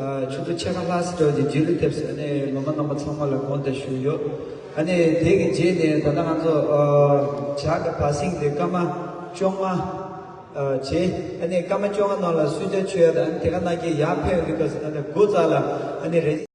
ཨ་ཆུ་ཚོད་ཕྱེད་ཀ་ལྷག་ཙམ་འགྲོ་རྒྱུ་རྒྱུན་ལ་ཐེབས་སོང་། ཨ་ནི་ལོ་མ་རྣམ་པ་ཚང་མ་ལ་དགོངས་དག་ཞུ་ཡོད། ཨ་ནི་དེ་གི་རྗེས་ནས་ད་ལྟ་ང་ཚོ་ཨ་ཇ་གི་བ་སིང་དེ་སྐར་མ་བཅོ་ལྔ་ཨ་བྱས། ཨ་ནི་སྐར་མ་བཅོ་ལྔ་ནང་ལ་གསོལ་ཇ་མཆོད་ཡ་དང་། ཨ་ནི་དེ་ག་ནང་བཞིན་ཡར་ཕེབས་ཡོང་དུས་སྐབས་སུ་ད་ལྟ་འགོ་བཙུགས་ལ་ཨ་ནི་རེ།